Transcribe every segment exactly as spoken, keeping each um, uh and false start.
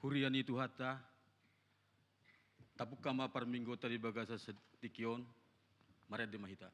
Huria ni Tuhanta, tapungka ma parmingguonta di bagasan tingki on, marende ma hita.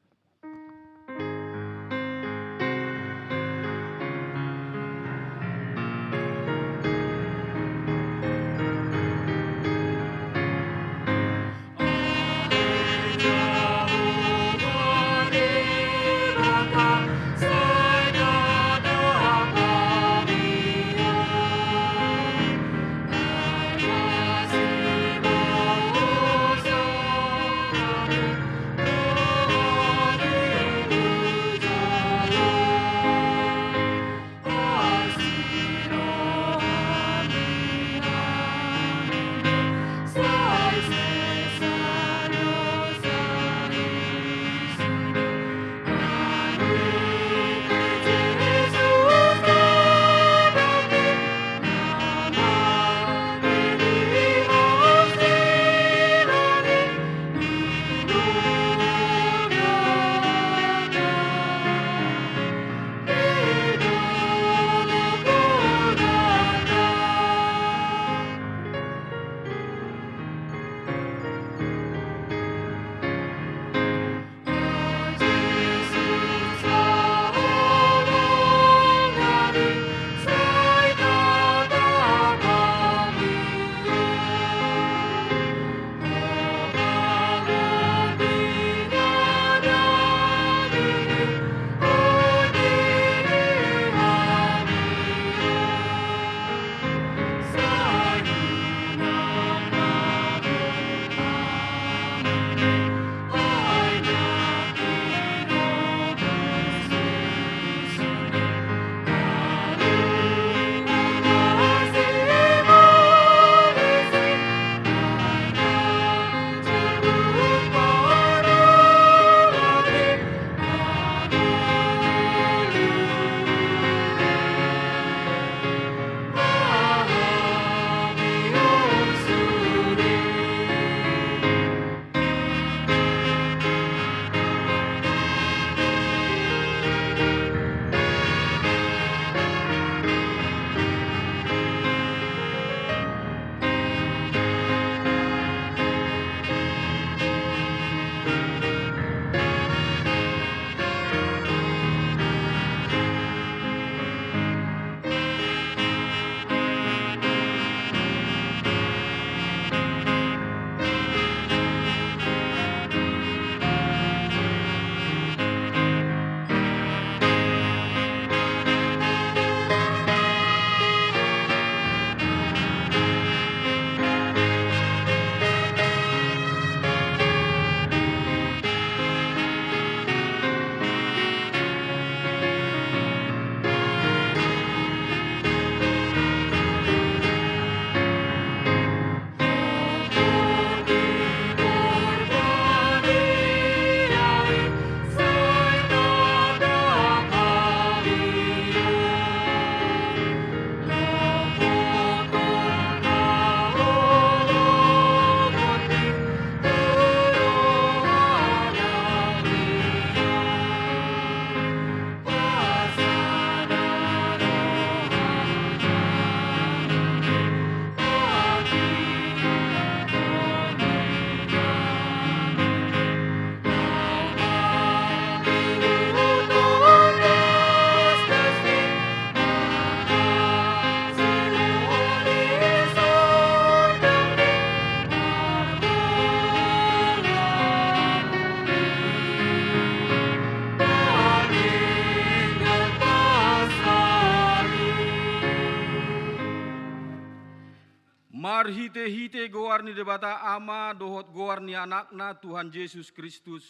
Marhitehite goar ni Debata Ama dohot goar ni Anakna Tuhan Jesus Kristus,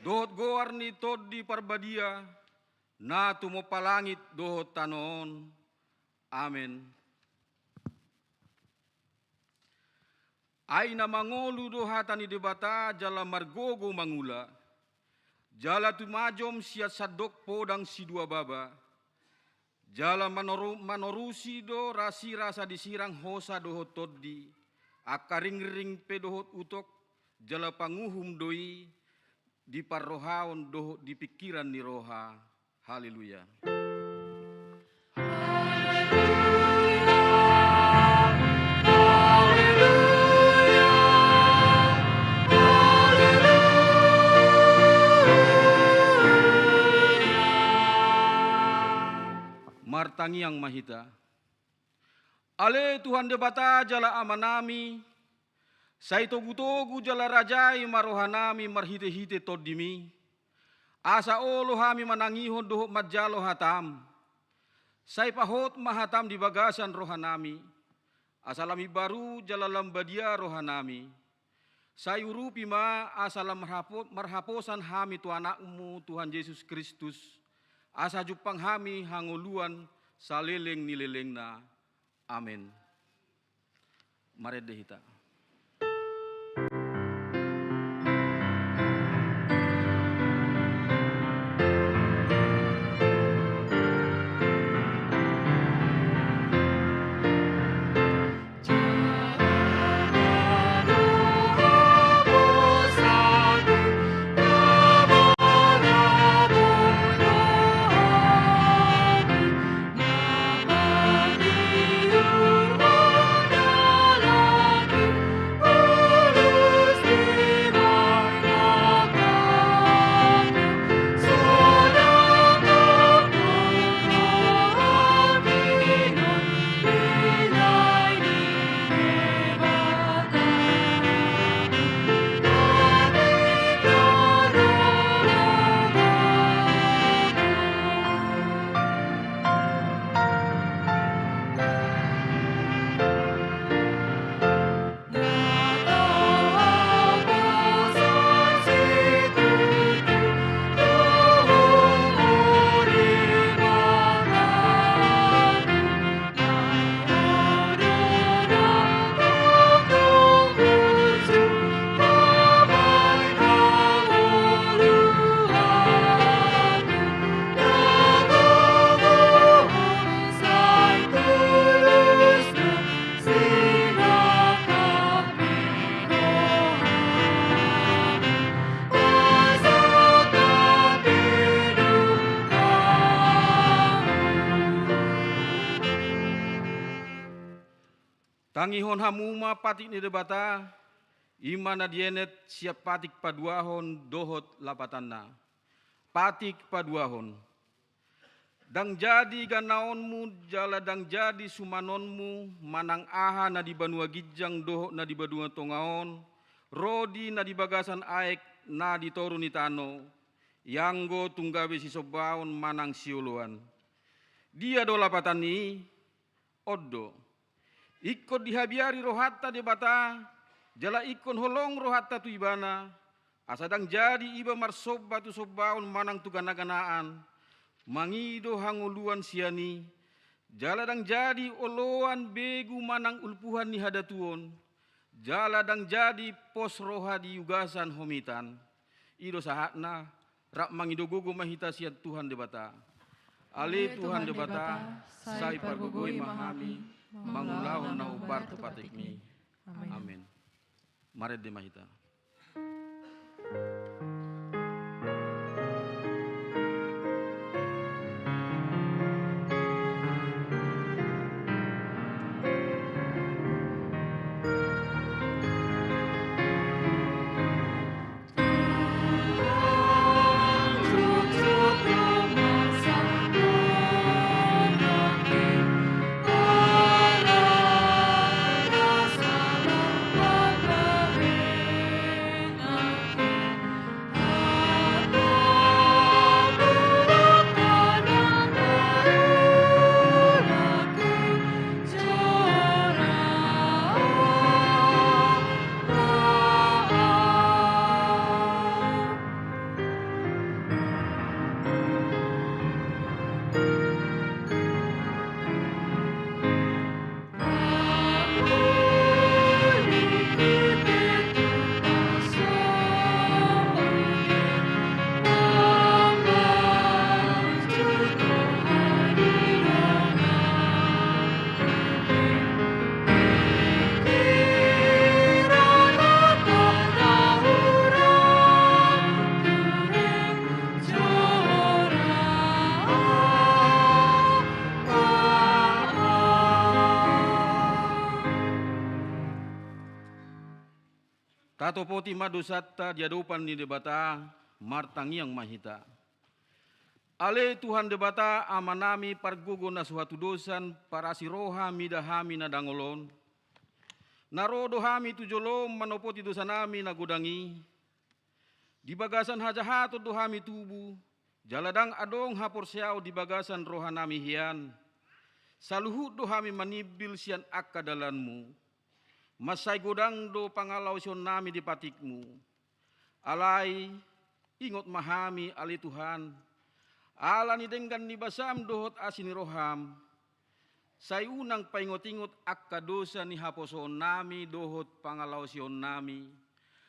dohot goar ni Tondi Parbadia, na tumompa langit dohot tano on. Amen. Ai na mangolu do hata ni Debata jala margogo mangula, jala tumajom sian sandok podang sidua baba, jala manoru-, manorusi do rasirasa di sirang hosa dohot tondi, angka ringring pe dohot utok, jala panguhum do i di parrohaon dohot di pingkiran ni roha. Haleluya. Haleluya. Martangiang ma hita. Ale Tuhan Debata jala Amanami, sai togu-togu jala rajai ma rohanami marhite-hite TondiMi, asa olo hami manangihon dohot manjalo hataM. Sai pahot ma hataM di bagasan rohanami, asa lam imbaru jala lam badia rohanami. Sai urupi ma asa lam marhapo-, marhaposan hami tu AnakMu Tuhan Jesus Kristus, asa jumpang hami hangoluan saleleng ni lelengna. Amen. Marende hita. Tangihon hamu ma patik ni Debata, i ma na dienet sian patik paduahon dohot lapatanna. Patik paduahon. Ndang jadi ganaonmu jala ndang jadi sumanonmu manang aha na di banua ginjang dohot na di banua tonga on, ro di na di bagasan aek na di toru ni tano, ianggo tung gabe sisombaon manang sioloan. Dia do lapatan ni i? On do. Ingkon dihabiari rohanta Debata, jala ingkon holong rohanta tu Ibana, asa ndang jadi iba marsomba tu sombaon manang tu gana-ganaan, mangido hangoluan sian i, jala ndang jadi oloan begu manang ulpuhan ni hadatuon, jala ndang jadi pos roha di ugasan homitan. I do sahatna, rap mangido gogo ma hita sian Tuhan Debata. Ale Tuhan Debata, sai pargogoi ma hami mangulahon na hombar tu patikmi. Amen. Marende ma hita. Tatopoti ma dosanta di adopan ni Debata, martangiang ma hita. Ale Tuhan Debata, Amanami pargogo na so hatudosan, parasi roha mida hami na dangol on. Na ro do hami tu jolom manopoti dosanami na godang i. Di bagasan hajahaton do hami tubu, jala ndang adong haporseaon di bagasan rohanami hian. Saluhut do hami manimbil sian angka dalanmu. Mansai godang do pangalaosionnami di patikmu. Alai, ingot ma hami, ale Tuhan, ala ni denggan ni basam dohot asi ni roham, sai unang paingot-ingot angka dosa ni haposoonnami dohot pangalaosionnami.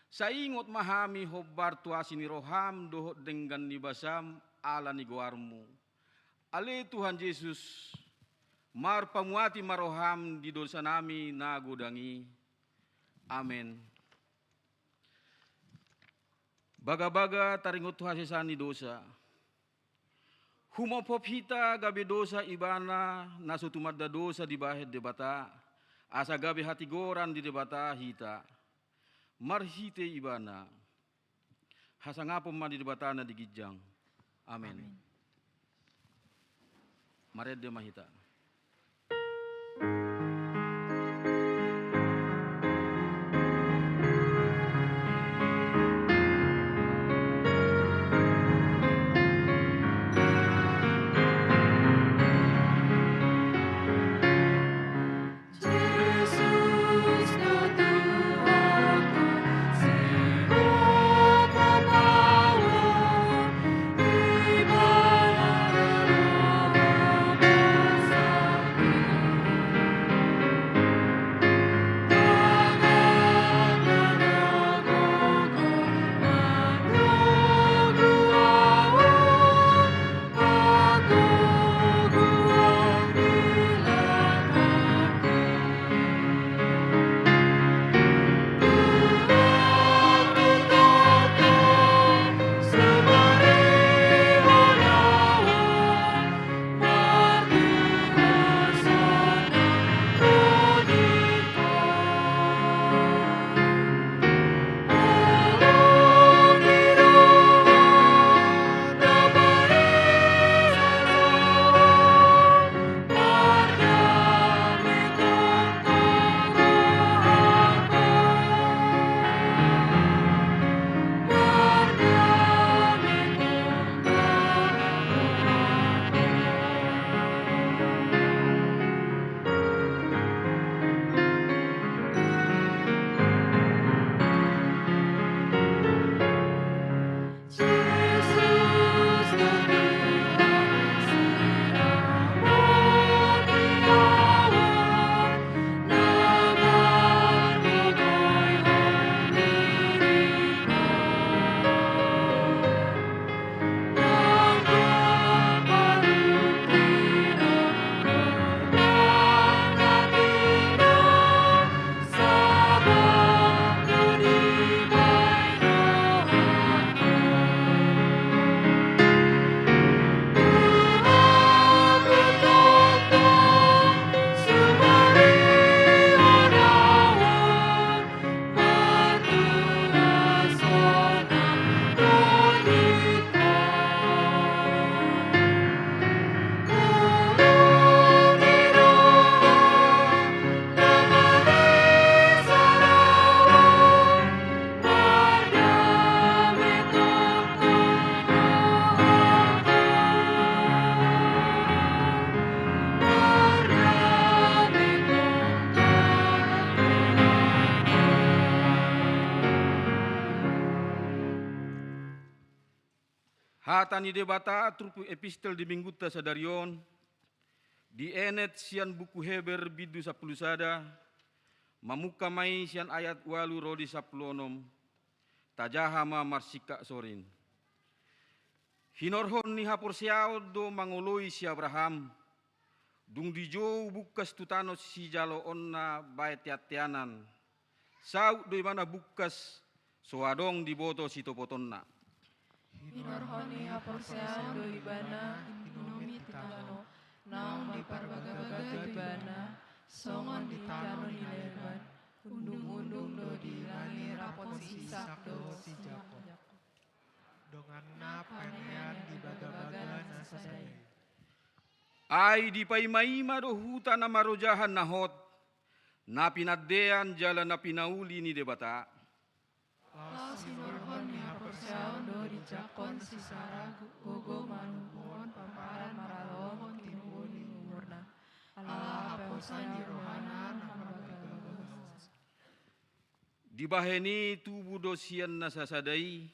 Sai ingot ma hami hombar tu asi ni roham dohot denggan ni basam ala ni goarmu. Ale Tuhan Jesus, marpamuati ma roham di dosanami na godang i. Amen. Bagabaga taringot tu hasesaan ni dosa. Humophop hita gabe dosa ibana na so tumanda dosa dibahen Debata, asa gabe hatigoran di Debata hita. Marhite ibana. Hasangapon ma di Debata na di ginjang. Amen. Amen. Marende ma hita. Hata ni Debata turpuk epistel di minggunta sadari on, dienet sian buku Heber bindu sampulu sada, mamungka ma i sian ayat ualu ro di sampulu onom, tajaha ma marsingkat sorin. Hinorhon ni haporseaon do mangoloi si Abraham, dung dijou bungkas tu tano sijaloonna baen teanteanan. Saut do ibana bungkas, so adong diboto sitopotonna. Hinorhon ni haporseaon do ibana inumit tano, naung diparbagabaga tu ibana, songon di tano ni laeban, undungundung do diilangi rap si Isak dohot si Jakob. Donganna panean di bagabaga na sada i. Ai dipaimaima do huta na marojahan na hot, na pinandean jala na pinauli ni Debata. Laos hinorhon ni haporseaon do dijangkon sisara gogo manumbuhon pomparan maralohon tinubu ni umurna. Ala haposan ni rohana na marbagabaga. Dibahen i tubu do sian na sasada i,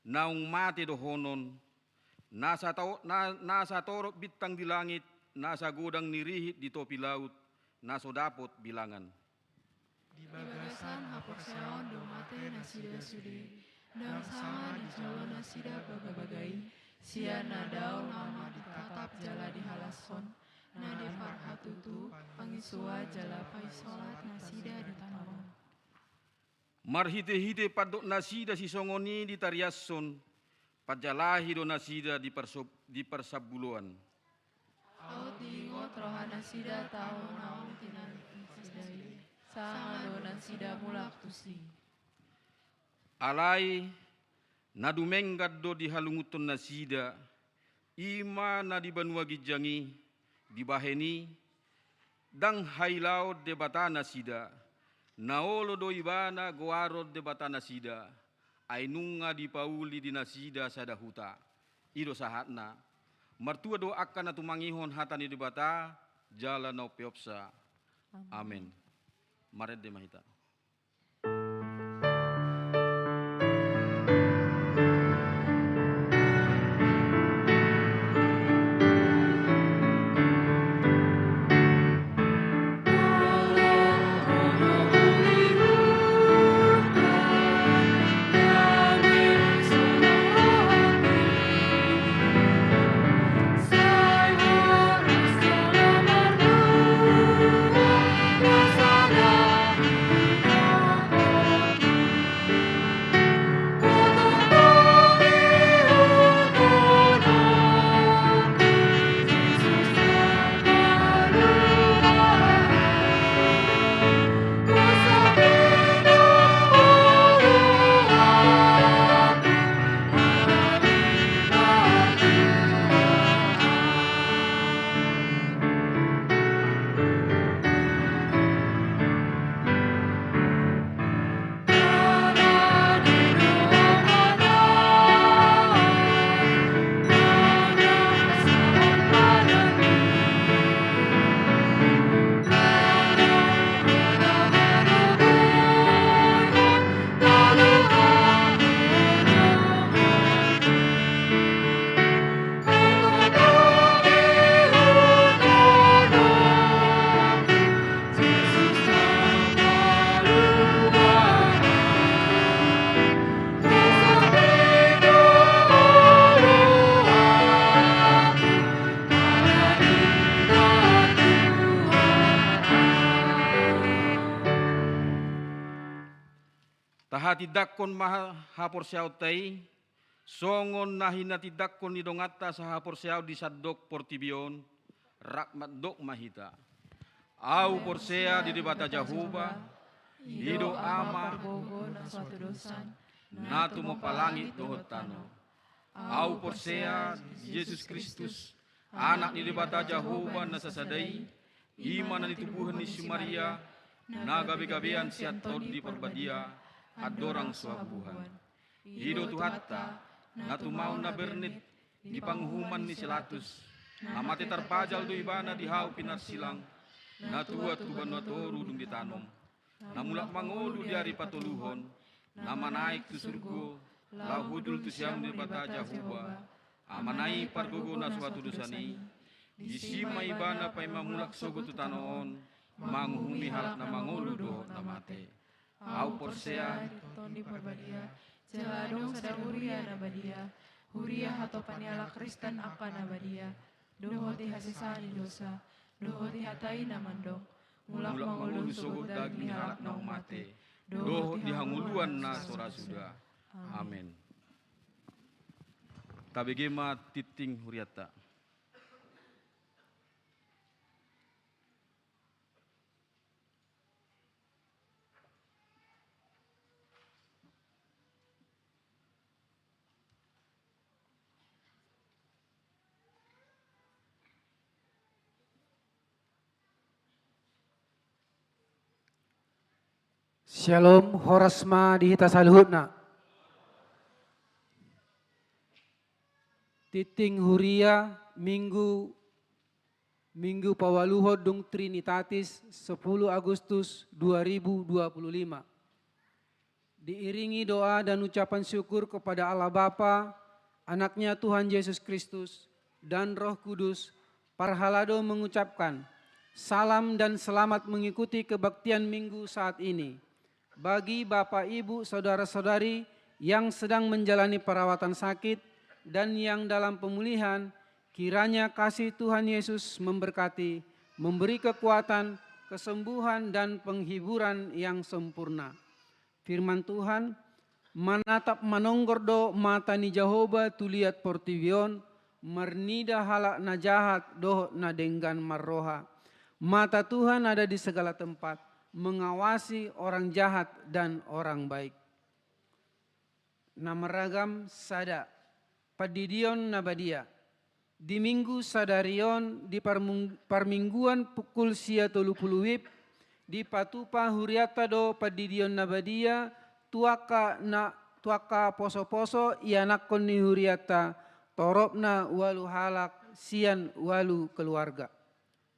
naung mate dohonon, na sato-, na, na satorop bintang di langit, na sagodang ni rihit di topi laut, na so dapot bilangan. Di bagasan haporseaon do mate nasida sude, ndang sanga dijalo nasida bagabaga i, sian na dao nama ditatap jala dihalashon, na diparhatutu pangisua jala paisolat nasida di tano on. Marhitehite pandok nasida sisongon i ditariashon, panjalahi do nasida di parsob-, di parsambuloan. Aut diingot roha nasida tano naung tinadingkon nasida i, sanga do nasida mulak tusi. Alai na dumenggan do dihalungunhon nasida, i ma na di banua ginjang i, dibahen i, ndang hailaon Debata nasida, na olo do ibana goaron Debata nasida, ai nunga dipauli di nasida sada huta. I do sahatna. Martua do angka na tumangihon hata ni Debata, jala na umpeopsa. Amen. Amen. Marende ma hita. Tahatindangkon ma haporseaonta i, songon na hinatindangkon ni donganta sahaporseaon di sandok portibi on, rap mandok ma hita. Ahu porsea di Debata Jahowa, i do Ama, pargogo na so hatudosan, na tumompa langit dohot tano. Ahu porsea di Jesus Kristus, Anak ni Debata Jahowa na sasada i, i ma na nitubuhon ni si Maria, na gabegabean sian Tondi Parbadia, andorang so habubuhan. I do Tuhanta, na tumaon na bernit di panguhuman ni si Latus, na mate tarpajal do ibana di hau pinarsilang, na tuat tu banua toru dung ditanom, na mulak mangolu di ari patoluhon, na manaek tu surgo, laho hundul tu siamun ni Debata Jahowa, Amana i pargogo na so hatudosan i, disi ma ibana paima mulak sogot tu tano on, manguhumi halak na mangolu dohot na mate. Ahu porsea di Tondi Parbadia, jala adong sada huria na badia, huria hatopan ni halak Kristen angka na badia, dohot di hasesaan ni dosa, dohot di hata i na mandok, mulak mangolu sogot daging ni halak naung mate, dohot di hangoluan na so ra suda. Amen. Tabege ma tingting hurianta. Syalom, horas ma di hita saluhutna. Tingting huria, Minggu, Minggu paualuhon dung Trinitatis, sepuluh Agustus dua ribu dua puluh lima. Diiringi doa dan ucapan syukur kepada Allah Bapa, Anaknya Tuhan Yesus Kristus, dan Roh Kudus, parhalado mengucapkan salam dan selamat mengikuti kebaktian Minggu saat ini. Bagi Bapak, Ibu, Saudara-saudari yang sedang menjalani perawatan sakit dan yang dalam pemulihan, kiranya kasih Tuhan Yesus memberkati, memberi kekuatan, kesembuhan, dan penghiburan yang sempurna. Firman Tuhan, manatap manonggor do mata ni Jahowa tu liat portibi on, marnida halak na jahat dohot na denggan marroha. Mata Tuhan ada di segala tempat, mengawasi orang jahat dan orang baik. Na maragam sada, pandidion na badia. Di Minggu sadari on di parmung-, parmingguan pukul sia tolu pulu wib, dipatupa hurianta do pandidion na badia, tu angka na, tu angka poso-poso ianakhon ni hurianta, toropna ualu halak sian ualu keluarga.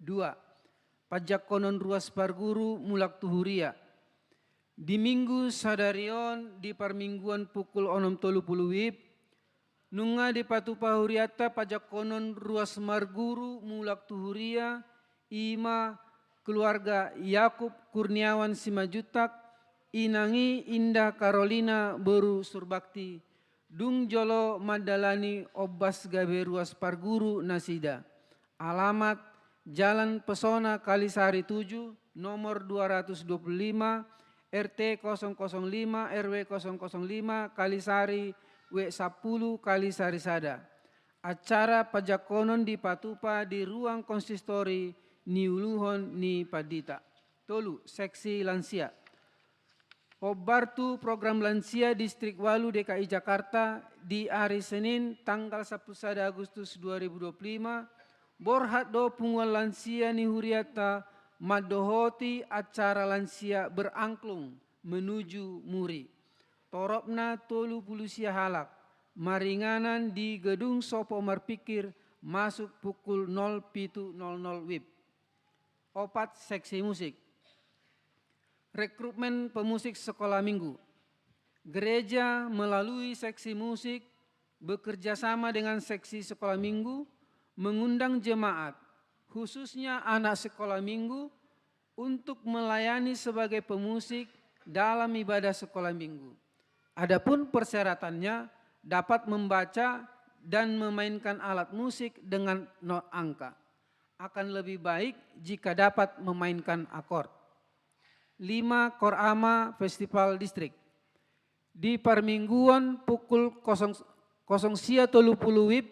Dua, panjangkonon ruas parguru mulak tu huria. Di Minggu sadari on di parmingguan pukul onom tolu pulu wib, nunga dipatupa hurianta panjangkonon ruas parguru mulak tu huria, i ma keluarga Yakub Kurniawan Simanjuntak, inang i Indah Karolina boru Surbakti, dung jolo mandalani ombas gabe ruas parguru nasida. Alamat, Jalan Pesona Kalisari tujuh, nomor dua ratus dua puluh lima, R T kosong kosong lima, R W kosong kosong lima, Kalisari, W sampulu, Kalisari sada. Acara panjangkonon dipatupa di ruang konsistori niuluhon ni pandita. Tolu, seksi lansia. Hombar tu program lansia Distrik ualu D K I Jakarta di ari Senin tanggal sampulu sada Agustus dua ribu dua puluh lima, borhat do punguan lansia ni hurianta mandohoti acara lansia berangklung menuju muri. Toropna tolu pulu sia halak, maringanan di Gedung Sopo Marpikir, masuk pukul nol pitu nol nol wib. Opat, seksi musik. Rekrutmen pemusik sekolah minggu. Gereja melalui seksi musik bekerja sama dengan seksi sekolah minggu mengundang jemaat, khususnya anak sekolah minggu, untuk melayani sebagai pemusik dalam ibadah sekolah minggu. Adapun persyaratannya, dapat membaca dan memainkan alat musik dengan not angka. Akan lebih baik jika dapat memainkan akord. Lima, Korama Festival Distrik. Di parmingguan pukul kosong, kosong sia tolu pulu wib,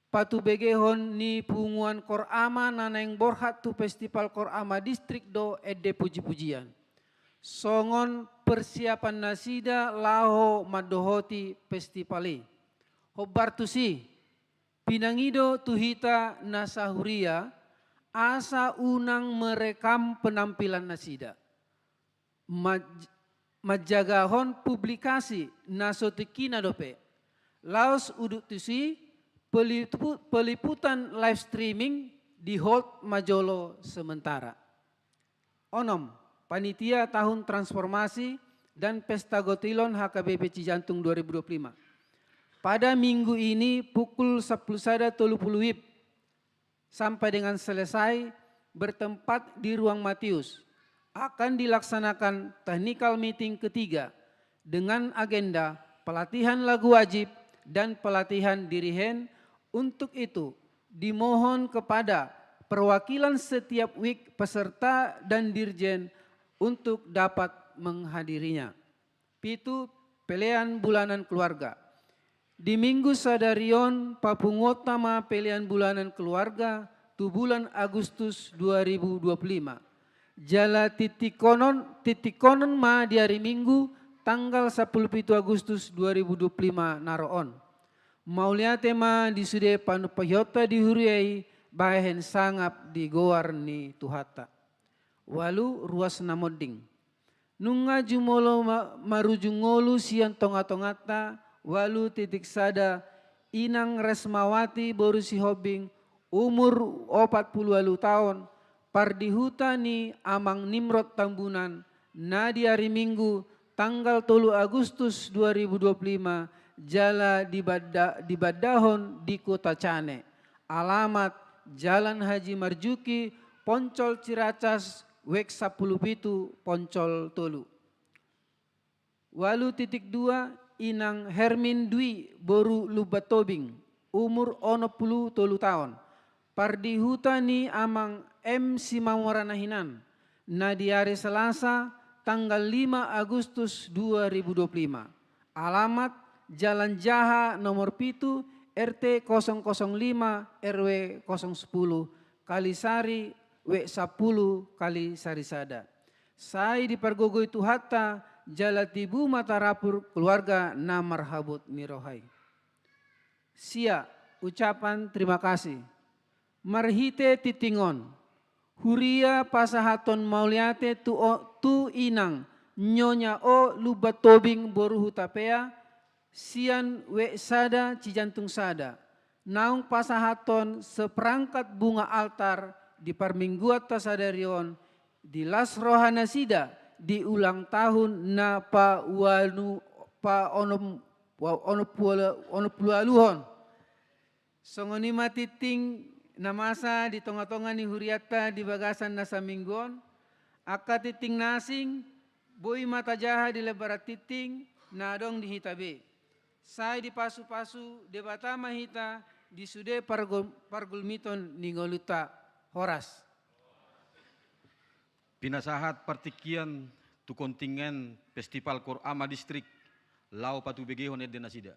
patubegehon ni punguan Korama na naeng borhat tu Festival Korama Distrik do ende puji-pujian. Songon persiapan nasida laho mandohoti festival i. Hombar tusi, pinangido tu hita na sahuria, asa unang merekam penampilan nasida. Maj-, manjagahon publikasi na so tingkina dope. Laos udut tusi, pelipu-, peliputan live streaming di hold ma jolo sementara. Onom, panitia tahun transformasi dan pesta gotilon H K B P Cijantung dua ribu dua puluh lima. Pada minggu ini pukul sampulu sada tolu pulu wib sampai dengan selesai bertempat di ruang Matius, akan dilaksanakan technical meeting ketiga dengan agenda pelatihan lagu wajib dan pelatihan dirihen. Untuk itu, dimohon kepada perwakilan setiap wik peserta dan dirjen untuk dapat menghadirinya. Pitu, pelean bulanan keluarga. Di minggu sadari on, papunguonta ma pelean bulanan keluarga tu bulan Agustus dua ribu dua puluh lima. Jala titikkonon, titikkonon ma di ari Minggu tanggal sampulu pitu Agustus dua ribu dua puluh lima na ro on. Mauliate ma di sude panumpaionta di huria i bahen sangap di goar ni Tuhanta. Ualu, ruas na monding. Nunga jumolo ma-, marujung ngolu sian tonga-tonganta, ualu titik sada, Inang Resmawati boru Sihombing, umur opat pulu ualu taon, pardihuta ni Amang Nimrod Tambunan, na di ari Minggu, tanggal tolu Agustus dua ribu dua pulu lima, jala dibada-, dibadahon di Kota Cane. Alamat, Jalan Haji Marjuki, Poncol Ciracas, W sampulu pitu, Poncol tolu. Ualu titik dua, Inang Hermin Dwi boru Lumban Tobing, umur onom pulu tolu taon. Pardihuta ni Amang M Simamora na hinan, na di ari Selasa, tanggal lima Agustus dua ribu dua pulu lima. Alamat, Jalan Jaha nomor pitu, R T kosong kosong lima, R W kosong sepuluh, Kalisari, W sampulu Kalisari sada. Sai dipargogoi Tuhanta, jala tibu ma tarapul keluarga na marhabot ni roha i. Sia, ucapan terima kasih. Marhite tingting on, huria pasahathon mauliate tu o-, tu Inang Nyonya O Lumban Tobing boru Hutapea, sian W sada Cijantung sada, naung pasahathon seperangkat bunga altar di parmingguanta sadari on, di las rohanasida di ulang tahun na paualu-, pa onom, pa onom pulu, onom pulu ualuhon. Songon i ma tingting na masa di tonga-tonga ni hurianta di bagasan na saminggu on, angka tingting na asing, boi ma tajaha di lembaran tingting na adong di hita be. Sai dipasu-pasu Debata ma hita di sude pargul-, pargulmiton ni ngolunta. Horas. Pinasahat partingkian tu kontingen Festival Korama Distrik, laho patubegehon ende nasida.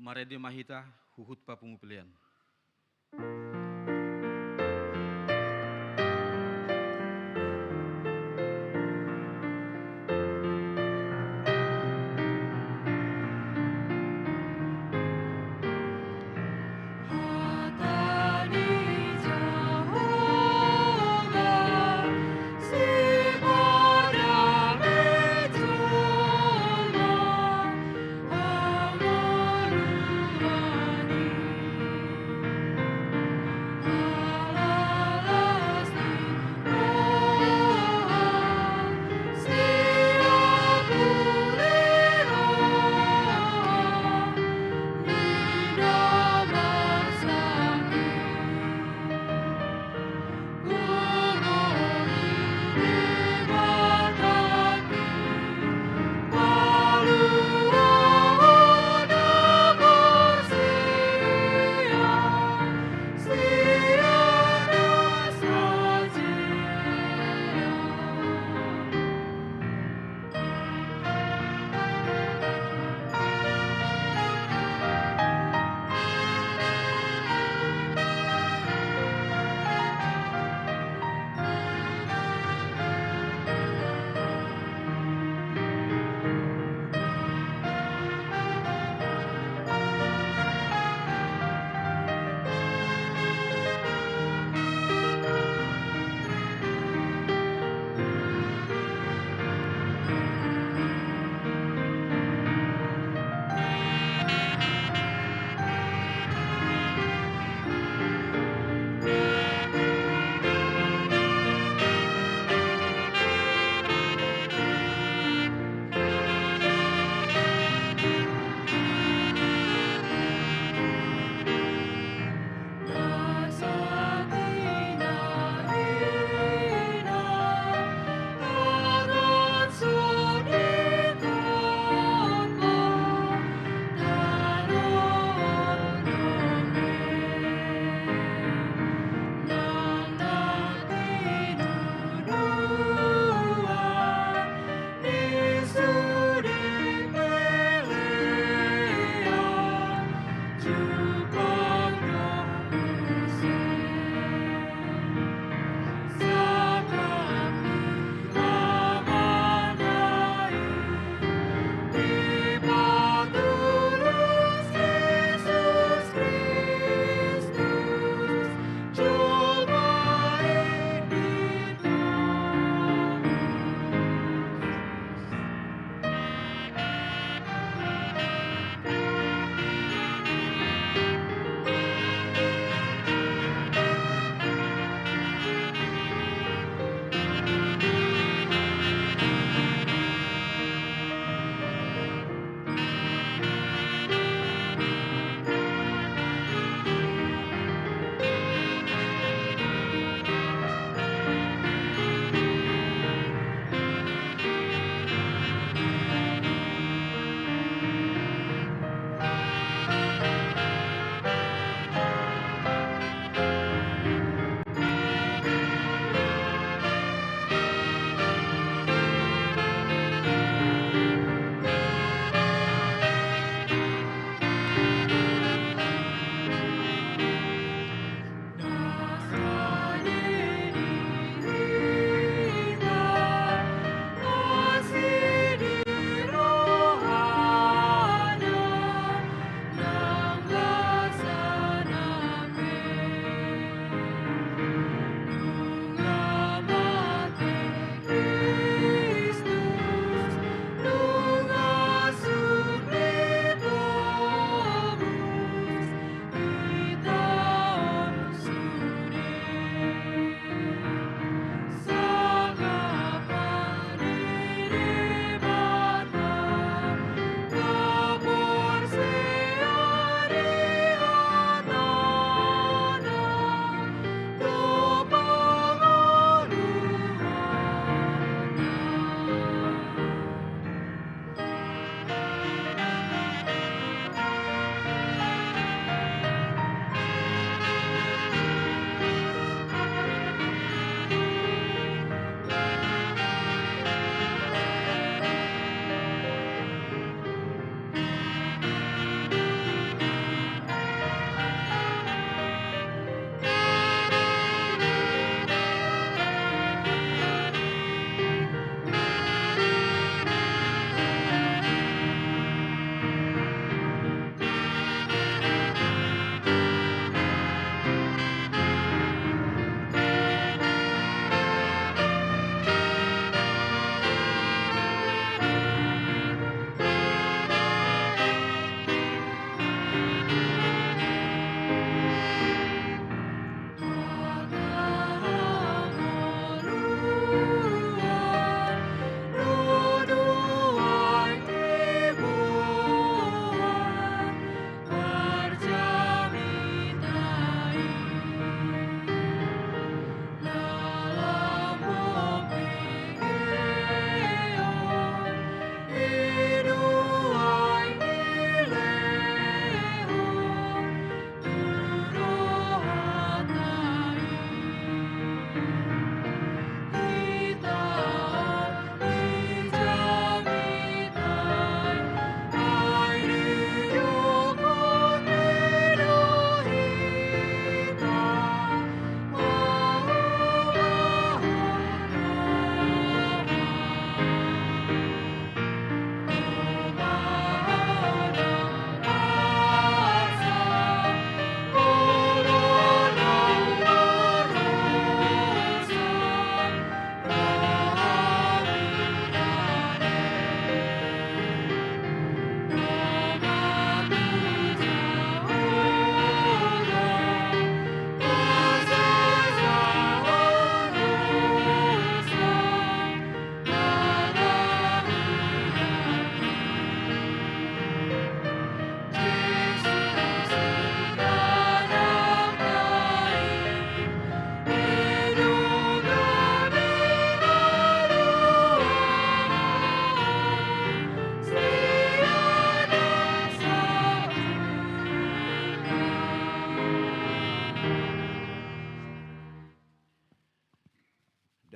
Marende ma hita huhut papungu pelean.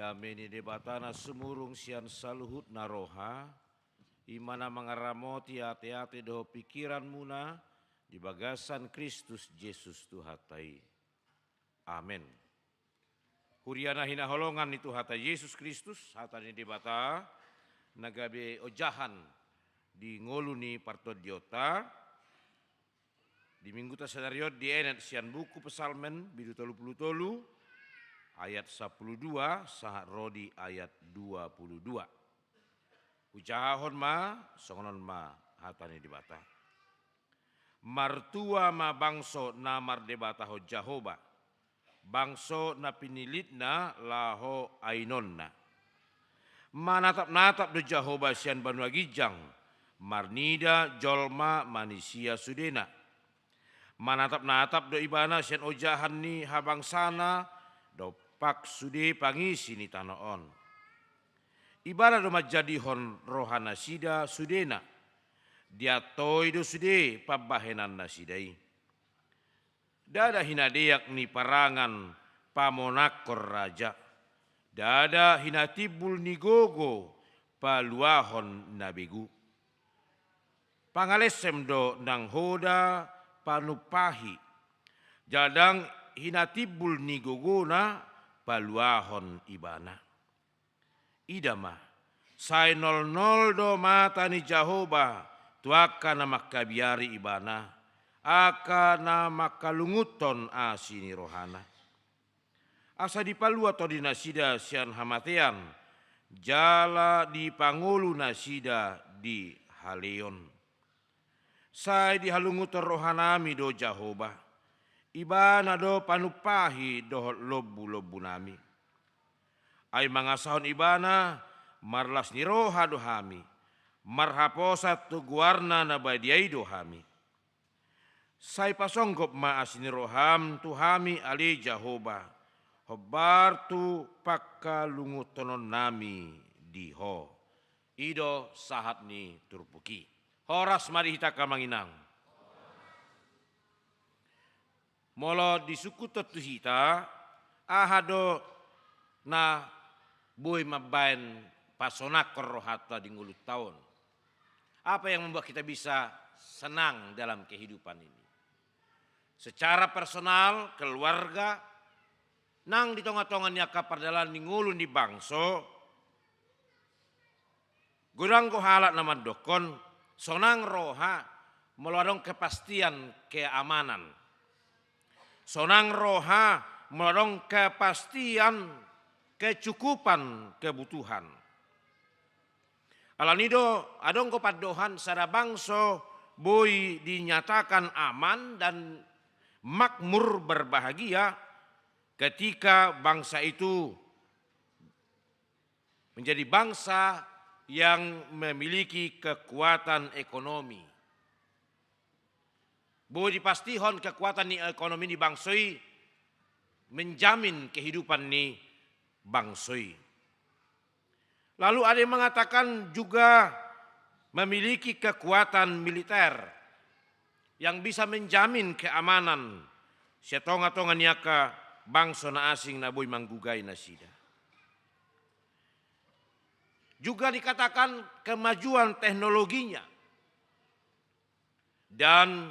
Dame ni Debata na sumurung sian saluhutna roha, i ma na mangaramoti ateate dohot pingkiranmuna di bagasan Kristus Jesus Tuhanta i. Amen. Huria na hinaholongan ni Tuhanta Jesus Kristus, hata ni Debata na gabe ojahan di ngolu ni partondionta, di Mingguta sadari on dienet sian buku Psalmen bindu tolu pulu tolu, ayat sampulu dua sahat ro di ayat dua pulu dua. Hujahahon ma, songon on ma hata ni Debata. Martua ma bangso na mardebatahon Jahowa, bangso na pinillitna laho ainonna. Manatapnatap do Jahowa sian banua ginjang, marnida jolma manisia sudena. Manatapnatap do Ibana sian ojahan ni habangsana, dompak sude pangisi ni tano on. Ibana do manjadihon rohanasida sudena, diantoi do sude pambahenannasida i. Ndada hinadeak ni parangan pamonangkon raja, ndada hinatimbul ni gogo paluahon na begu. Pangalesem do nang hoda panumpahi, jala ndang hinatimbul ni gogona paluahon Ibana. Ida ma, sai nolnol do mata ni Jahowa tu angka na mangkabiari Ibana, angka na mangkalunguthon asi ni rohana. Asa dipalua tondinasida sian hamatean, jala dipangolu nasida di haleon. Sai dihalunguthon rohanami do Jahowa, Ibana do panumpahi dohot lombulombunami. Ai mangasahon Ibana, marlas ni roha do hami, marhaposan tu goarna na badia i do hami. Sai pasonggop ma asi ni roham tu hami ale Jahowa, hombar tu pangkalunguthononnami di Ho. I do sahat ni turpuk i. Horas ma di hita angka amang inang. Molo disungkun tu hita, aha do na boi mambahen pasonangkon rohanta di ngolunta on? Apa yang membuat kita bisa senang dalam kehidupan ini? Secara personal, keluarga, nang di tongatonga ni angka pardalanan ni ngolu ni bangso, godang do halak na mandokkon, sonang roha molo adong kepastian keamanan. Sonang roha molo adong kepastian kecukupan kebutuhan. Alani do, adong do pandohan sada bangso boi dinyatakan aman dan makmur berbahagia ketika bangsa itu menjadi bangsa yang memiliki kekuatan ekonomi. Boi dipastihon kekuatan ni ekonomi ni bangso i menjamin kehidupan ni bangso i. Lalu ada yang mengatakan juga memiliki kekuatan militer yang bisa menjamin keamanan sian tongatonga ni angka bangso na asing na boi manggugai nasida. Juga dikatakan kemajuan teknologinya dan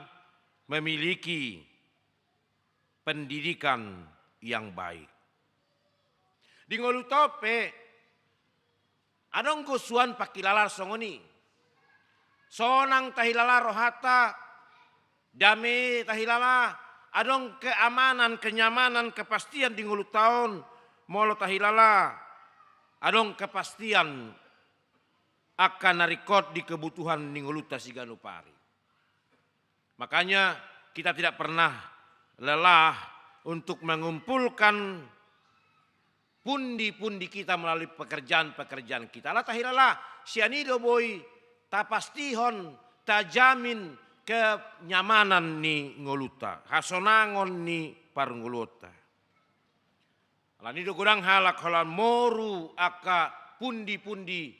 memiliki pendidikan yang baik. Di ngolunta on pe adong do suan pangkilalaan songon i. Sonang tahilala rohanta, dame tahilala, adong keamanan, kenyamanan, kepastian di ngolunta on, molo tahilala adong kepastian angka na ringkot di kebutuhan ni ngolunta siganup ari. Makanya kita tidak pernah lelah untuk mengumpulkan pundi-pundi kita melalui pekerjaan-pekerjaan kita. Ala tahilala, sian i do boi tapastihon, tajamin kenyamanan ni ngolunta, hasonangon ni parngoluonta. Alani do godang halak holan moru angka pundi-pundi,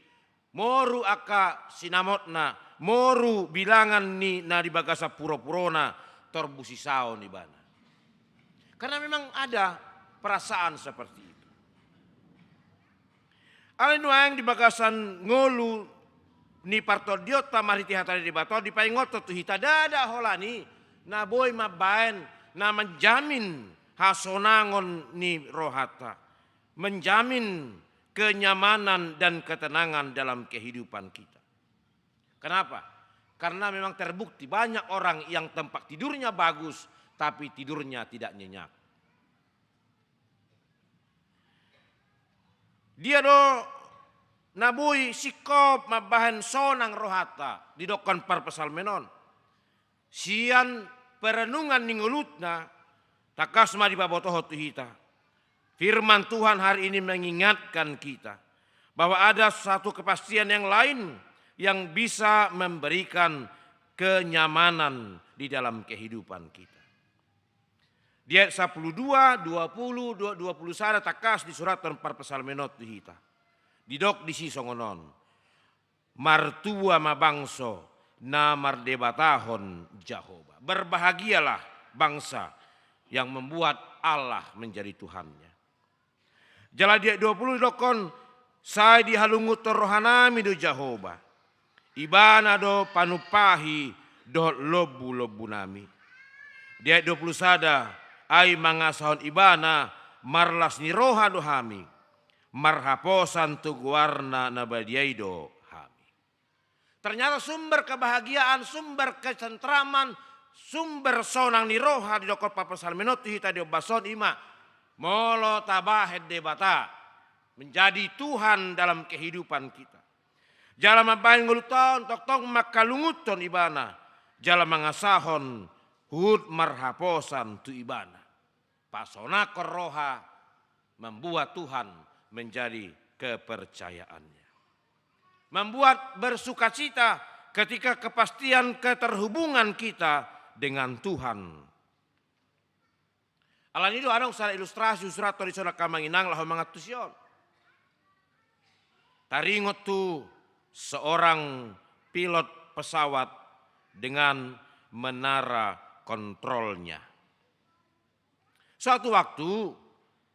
moru angka sinamotna, moru bilangan ni na di bagasan puropurona, tor busisaon ibana. Karena memang ada perasaan seperti itu. Alai nuaeng di bagasan ngolu ni partondionta marhite hata ni Debata on dipaingothon tu hita, ndada holan i na boi mambaen na menjamin hasonangon ni rohanta, menjamin kenyamanan dan ketenangan dalam kehidupan kita. Kenapa? Karena memang terbukti banyak orang yang tempat tidurnya bagus, tapi tidurnya tidak nyenyak. Dia do na boi singkop mambahen sonang rohanta, didokkon parpsalmen on. Sian perenungan ni ngolutna, tangkas ma dipabotohon tu hita. Firman Tuhan hari ini mengingatkan kita bahwa ada satu kepastian yang lain yang bisa memberikan kenyamanan di dalam kehidupan kita. Di ayat sampulu dua, dua pulu, dua, dua pulu sada tangkas disurathon parpsalmen on tu hita. Didok disi songon on: Martua ma bangso na mardebatahon Jahowa. Berbahagialah bangsa yang membuat Allah menjadi Tuhannya. Jala di ayat dua pulu didokkon: Sai dihalungunhon rohanami do Jahowa. Ibana do panumpahi dohot lombulombunami. Di ayat dua pulu sada: Ai mangasahon Ibana marlas ni roha do hami. Marhaposan tu goarna na badia i do hami. Ternyata sumber kebahagiaan, sumber ketentraman, sumber sonang ni roha didokkon parpsalmen on tu hita di ombas on, i ma molo tabahen Debata menjadi Tuhan dalam kehidupan kita. Jala mambahen ngolunta on tongtong manghalungunhon Ibana, jala mangasahon huhut marhaposan tu Ibana. Pasonangkon roha membuat Tuhan menjadi kepercayaannya. Membuat bersukacita ketika kepastian keterhubungan kita dengan Tuhan. Alani do adong sada ilustrasi husurathon di son angka amang inang laho mangantusi on. Taringot tu seorang pilot pesawat dengan menara kontrolnya. Suatu waktu,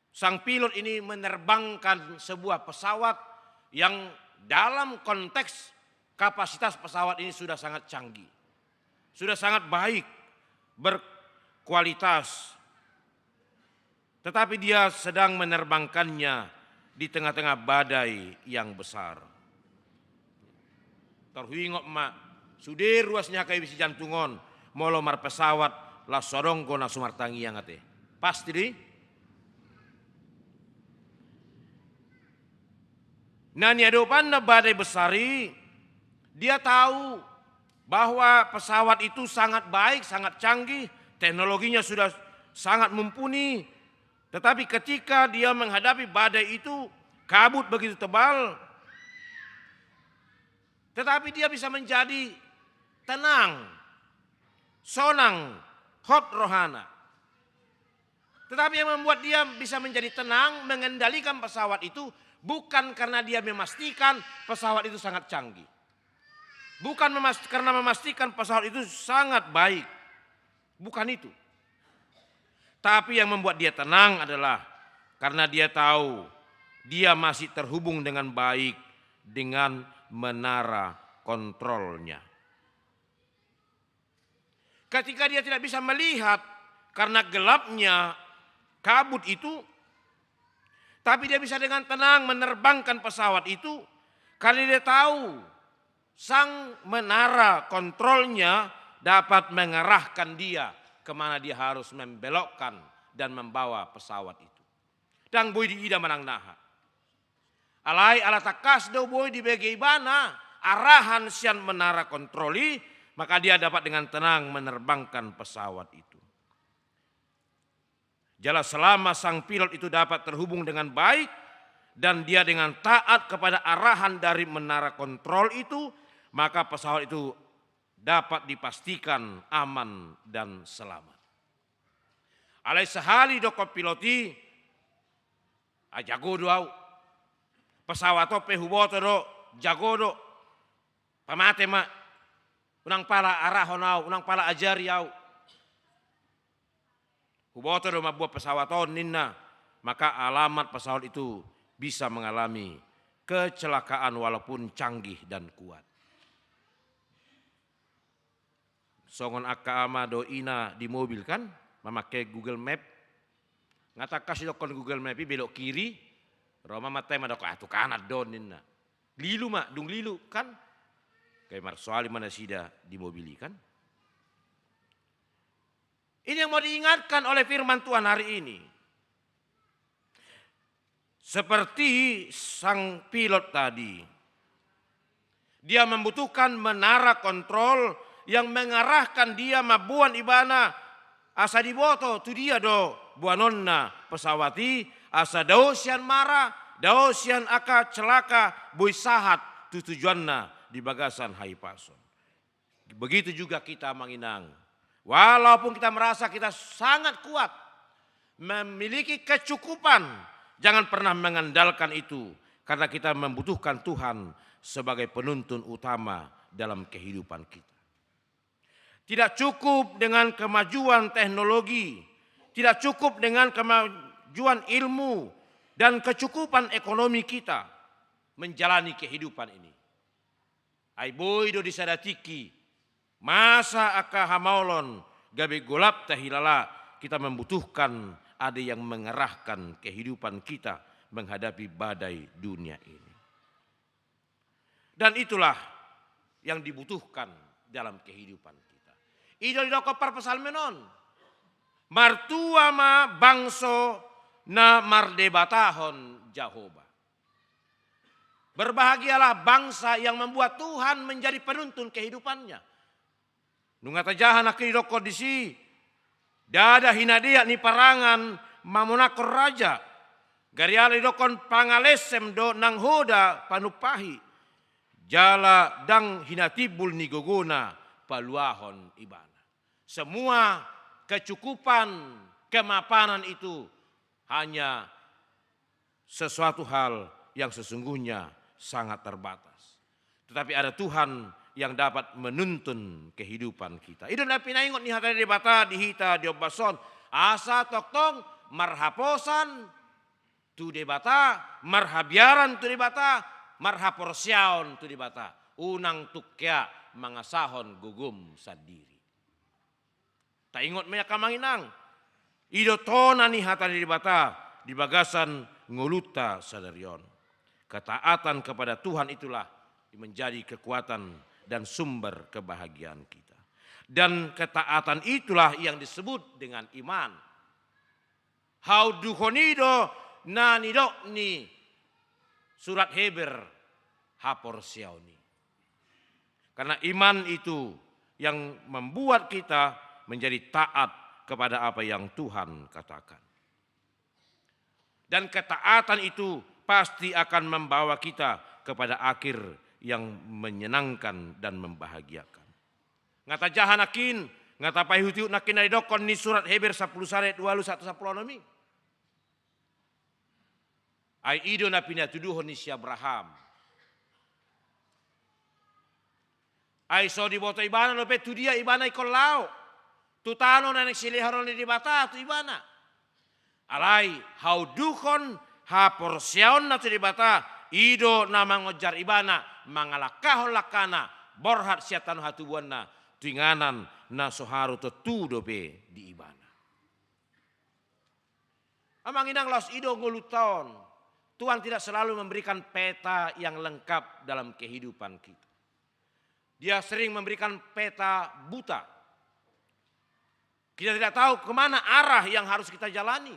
sang pilot ini menerbangkan sebuah pesawat yang dalam konteks kapasitas pesawat ini sudah sangat canggih, sudah sangat baik, berkualitas. Tetapi dia sedang menerbangkannya di tengah-tengah badai yang besar. Tarhuingot ma, sude ruas ni H K B S Jantung on, molo marpesawat, laos so adong do na sumartangiang ate. Pasti do i. Na niadopanna badai besar i, dia tahu bahwa pesawat itu sangat baik, sangat canggih, teknologinya sudah sangat mumpuni. Tetapi ketika dia menghadapi badai itu, kabut begitu tebal, tetapi dia bisa menjadi tenang, sonang, hot rohana. Tetapi yang membuat dia bisa menjadi tenang, mengendalikan pesawat itu, bukan karena dia memastikan pesawat itu sangat canggih. Bukan memas-, karena memastikan pesawat itu sangat baik. Bukan itu. Tapi yang membuat dia tenang adalah karena dia tahu dia masih terhubung dengan baik dengan menara kontrolnya. Ketika dia tidak bisa melihat karena gelapnya kabut itu, tapi dia bisa dengan tenang menerbangkan pesawat itu, karena dia tahu sang menara kontrolnya dapat mengarahkan dia kemana dia harus membelokkan dan membawa pesawat itu. Ndang boi diida manang naha. Alai ala tangkas do boi dibege ibana arahan sian menara kontrol i, maka dia dapat dengan tenang menerbangkan pesawat itu. Jala selama sang pilot itu dapat terhubung dengan baik dan dia dengan taat kepada arahan dari menara kontrol itu, maka pesawat itu dapat dipastikan aman dan selamat. Alai sahali didokkon pilot i, "Ah, jago do au. Pesawat on pe huboto do, jago do. Pamate ma. Unang pala arahon au, unang pala ajari au. Huboto do mambuat pesawat on," ninna. Maka alamat pesawat itu bisa mengalami kecelakaan walaupun canggih dan kuat. Songon angka ama dohot ina di mobil kan, mamake Google Map. Nga tangkas didokkon Google Map i belok kiri, ro ma amanta i mandok, "Ah, tu kanan do on," ninna. Lilu ma, dung lilu kan. Gabe marsoali ma nasida di mobil i kan. Ini yang mau diingatkan oleh firman Tuhan hari ini. Seperti sang pilot tadi, dia membutuhkan menara kontrol yang mengarahkan dia mamboan ibana asa diboto tu dia do boanonna pesawat i, asa dao sian mara, dao sian angka celaka, boi sahat tu tujuanna di bagasan hahipason. Begitu juga kita, Amang Inang. Walaupun kita merasa kita sangat kuat, memiliki kecukupan, jangan pernah mengandalkan itu, karena kita membutuhkan Tuhan sebagai penuntun utama dalam kehidupan kita. Tidak cukup dengan kemajuan teknologi, tidak cukup dengan kemajuan ilmu dan kecukupan ekonomi kita menjalani kehidupan ini. Ai boi do di sada tingki, masa angka hamaolon, gabe golap tahilala, kita membutuhkan ada yang mengarahkan kehidupan kita menghadapi badai dunia ini. Dan itulah yang dibutuhkan dalam kehidupan kita. I do didokkon parpsalmen on. Martua ma bangso na mardebatahon Jahowa. Berbahagialah bangsa yang membuat Tuhan menjadi penuntun kehidupannya. Nunga tajaha nangkin didokkon disi, ndada hinadeak ni parangan mamonanghon raja. Gariala didokkon pangalesem do nang hoda panumpahi. Jala ndang hinatimbul ni gogona paluahon ibana. Semua kecukupan, kemapanan itu hanya sesuatu hal yang sesungguhnya sangat terbatas. Tetapi ada Tuhan yang dapat menuntun kehidupan kita. I do na pinaingot ni hata ni Debata di hita di ombas on, asa tongtong marhaposan tu Debata, marhabiaran tu Debata, marhaporseaon tu Debata. Unang tungkea mangasahon gogom sandiri. Taingot ma i, angka Amang Inang. I do tona ni hata ni Debata di bagasan ngolunta sadari on. Ketaatan kepada Tuhan itulah menjadi kekuatan dan sumber kebahagiaan kita. Dan ketaatan itulah yang disebut dengan iman. Haunduhon i do na nidok ni surat Heber, haporseaon i. Karena iman itu yang membuat kita menjadi taat kepada apa yang Tuhan katakan. Dan ketaatan itu pasti akan membawa kita kepada akhir yang menyenangkan dan membahagiakan. Nga tajaha nangkin, nga tapaihutihut nangkin na didokkon ni surat Heber sampulu sada ayat dua pulu sahat tu sampulu onom i. Ai i do na pinatuduhon ni si Abraham. Ai so diboto ibana dope tu dia ibana ingkon laho. Tu tano na naeng silehononna Debata tu ibana. Alai haunduhon haporseaonna tu Debata, i do na mangonjar ibana mangalangkahon langkana borhat sian tano hatubuanna tu inganan na so haru tontu dope di ibana. Amang Inang, laos i do ngolunta on. Tuhan tidak selalu memberikan peta yang lengkap dalam kehidupan kita. Dia sering memberikan peta buta. Kita tidak tahu kemana arah yang harus kita jalani.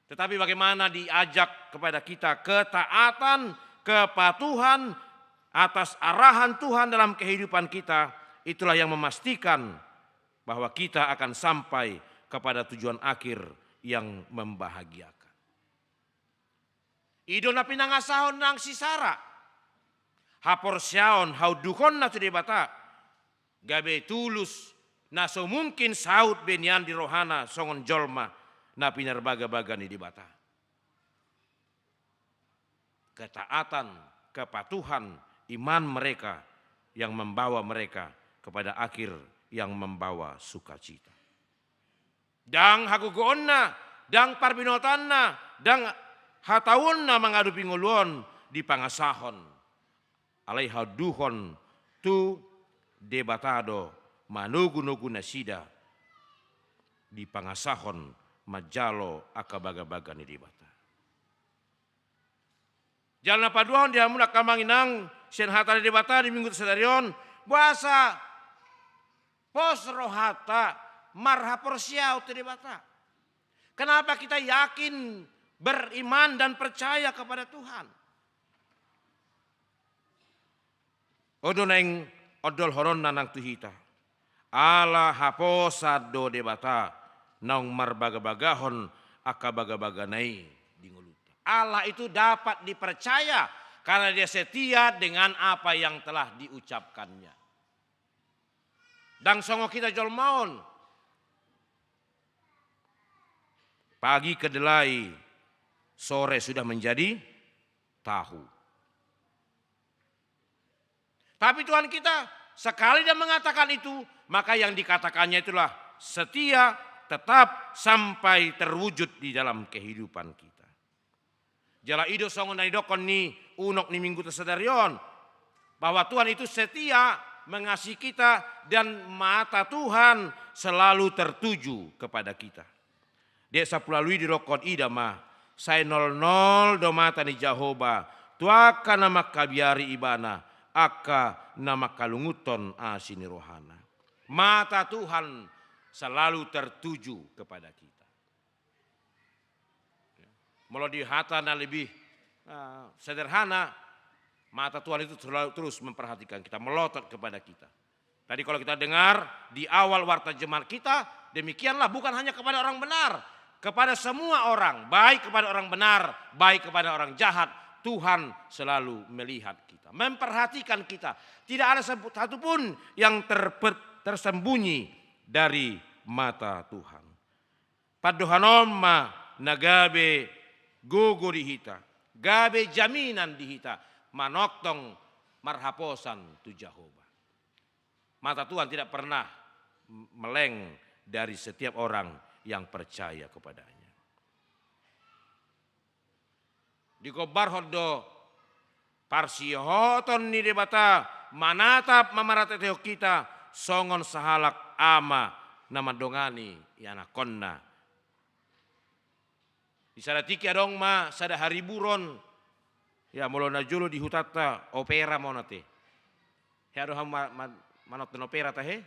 Tetapi bagaimana diajak kepada kita ketaatan, kepatuhan atas arahan Tuhan dalam kehidupan kita, itulah yang memastikan bahwa kita akan sampai kepada tujuan akhir yang membahagiakan. I do na pinangasahon nang si Sara. Haporseaon haunduhonna tu Debata. Gabe tulus, na so mungkin saut be nian di rohana songon jolma na pinarbagabaga ni Debata. Ketaatan, kepatuhan, iman mereka yang membawa mereka kepada akhir yang membawa sukacita. Ndang hagogoonna, ndang parbinotoanna, ndang hataonna mangadopi ngolu on, dipangasahon, alai haunduhon tu Debata do manogunogu nasida dipangasahon manjalo angka bagabaga ni Debata. Jala na paduahon di hamu angka amang inang, sian hata ni Debata di Minggu sadari on, boasa pos rohanta marhaporseaon tu Debata. Kenapa kita yakin, beriman dan percaya kepada Tuhan? On do naeng ondolhononna nang tu hita. Ala haposan do Debata naung marbagabagahon angka bagabagana i di ngolunta. Allah itu dapat dipercaya karena Dia setia dengan apa yang telah diucapkannya. Ndang songon hita jolma on. Pagi kedelai, sore sudah menjadi tahu. Tapi Tuhan kita, sekali Dia mengatakan itu, maka yang dikatakannya itulah setia, tetap sampai terwujud di dalam kehidupan kita. Jala i do songon na nidokkon ni unok ni Minggu sadari on, bahwa Tuhan itu setia mengasihi kita dan mata Tuhan selalu tertuju kepada kita. Di ayat sampulu ualu i didokkon, ida ma, sai nolnol do mata ni Jahowa tu angka na mangkabiari Ibana, angka na mangkalungunhon asi ni rohana. Mata Tuhan selalu tertuju kepada kita. Molo di hata na lebih, eh, sederhana, mata Tuhan itu selalu terus memperhatikan kita, melotot kepada kita. Tadi kalau kita dengar di awal warta jemaat kita, demikianlah, bukan hanya kepada orang benar, kepada semua orang, baik kepada orang benar, baik kepada orang jahat, Tuhan selalu melihat kita, memperhatikan kita. Tidak ada sebut-, satu pun yang terpe-, tersembunyi dari mata Tuhan. Pandohan on ma na gabe gogo di hita, gabe jaminan di hita, manongtong marhaposan tu Jahowa. Mata Tuhan tidak pernah meleng dari setiap orang yang percaya kepada-Nya. Digombarhon do parsihohoton ni Debata manatap mamaratehon hita songon sahalak ama na mandongani ianakkonna. Di sada tingki adong ma sada hariburon, ya, molo na jolo di hutanta opera ma on ate. Hea do hamu ma-, ma-, manonton opera tahe?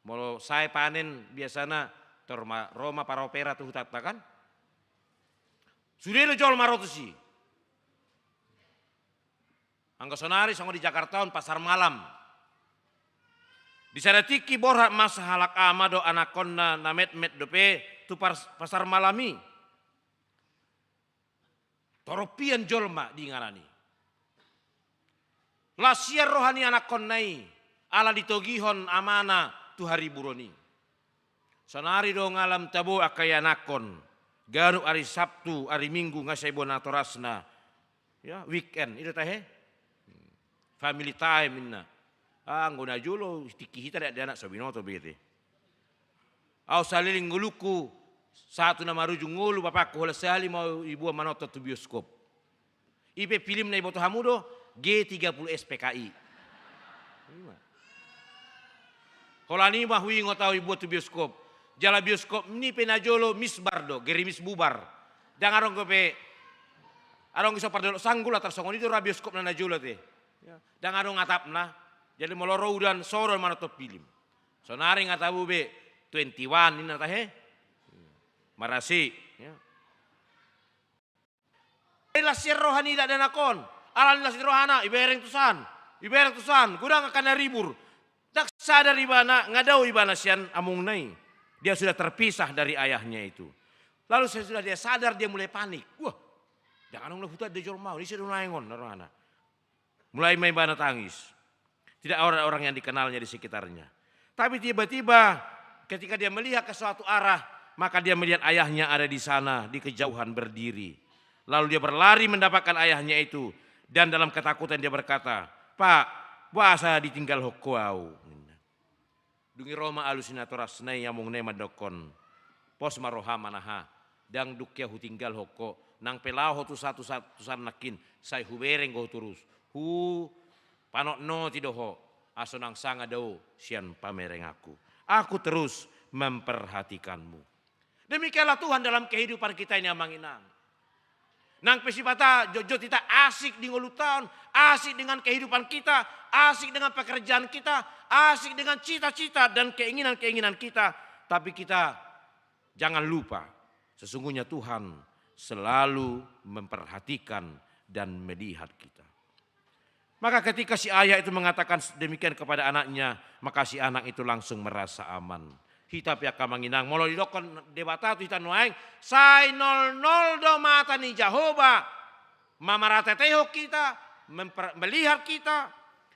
Molo sae panen biasana tor ma, ro ma para opera tu hutanta kan? Sude do jolma ro tusi. Anggo sonari songon di Jakarta on pasar malam. Di sada tingki borhat ma sahalak ama dohot anakkonna na metmet dope tu pas-, pasar malam i. Torop hian jolma di inganan i. Las hian roha ni anakkonna i, ala ditogihon amana tu hariburon i. Sonari do nga lam tabo angka ianakkon, ganup ari Sabtu, ari Minggu nga sai boan natorasna. Ya, weekend, i do tahe? Family time ninna. Ah, anggo na jolo tingki hita dakdanak so binoto be ate. Au saleleng ngolungku, sahat tu na marujung ngolu bapakku holan sahali ma au iboan manonton tu bioskop. I pe film na iboto hamu do, G tiga puluh S P K I. Holan i ma huingot au iboan tu bioskop. Jala bioskop ni pe na jolo misbar do, gerimis bubar. Ndang adong dope, adong i so pardolok sanggul, atar songon i do ra bioskop na na jolo ate. Ya, ndang adong atapna. Jadi molo ro udan so do manonton film. Sonari nga tabo be twenty one ninna tahe. Marasi, ya. Las hian roha ni dakdanak on, ala ni las ni rohana, ibereng tusan, ibereng tusan, godang angka na ribur. Ndang sadar ibana, nga dao ibana sian amongna i. Dia sudah terpisah dari ayahnya itu. Lalu sesudah dia sadar, dia mulai panik. Wah, ndang adong na hutanda jolma on, ise do naeng on, ninna rohana. Mulai ma ibana tangis. Tidak ada orang yang dikenalnya di sekitarnya. Tapi tiba-tiba ketika dia melihat ke suatu arah, maka dia melihat ayahnya ada di sana, di kejauhan berdiri. Lalu dia berlari mendapatkan ayahnya itu, dan dalam ketakutan dia berkata, "Pak, boasa ditinggalhon ho au?" ninna. Dung i ro ma alu sinatorasna i, amongna i mandokkon, "Pos ma roham anaha, ndang dung hea hutinggalhon ho, Nang pe laho tu sa, tu sa, tu sa nangkin, sai hubereng do ho torus. Hupanotnoti do ho, asa unang sanga do ho sian pamerenganku. Aku terus memperhatikanmu. Demikianlah Tuhan dalam kehidupan kita ini, amang inang. Nang pe sipata jotjot hita asik di ngolunta on, asik dengan kehidupan kita, asik dengan pekerjaan kita, asik dengan cita-cita dan keinginan-keinginan kita. Tapi kita jangan lupa, sesungguhnya Tuhan selalu memperhatikan dan melihat kita. Maka ketika si ayah itu mengatakan demikian kepada anaknya, maka si anak itu langsung merasa aman. Hita pe angka amang inang, molo didokkon Debata tu hita nuaeng, sai nolnol do mata ni Jahowa, mamarateatehon hita, memper-, melihat kita,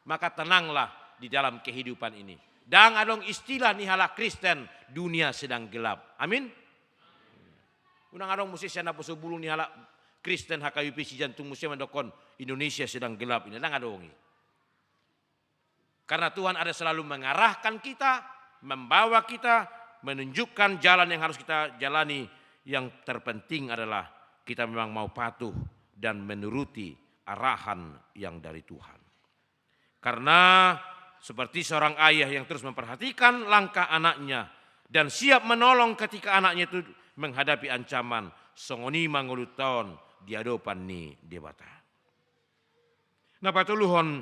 maka tenanglah di dalam kehidupan ini. Ndang adong istilah ni halak Kristen, dunia sedang gelap. Amin. Unang adong muse sian naposo bulung ni halak Kristen H K B P Siantung muse mandokkon Indonesia sedang gelap ini. Ndang adong i. Karena Tuhan ada selalu mengarahkan kita, membawa kita, menunjukkan jalan yang harus kita jalani. Yang terpenting adalah kita memang mau patuh dan menuruti arahan yang dari Tuhan. Karena seperti seorang ayah yang terus memperhatikan langkah anaknya dan siap menolong ketika anaknya itu menghadapi ancaman, songon i ma ngolunta on di adopan ni Debata. Na patoluhon,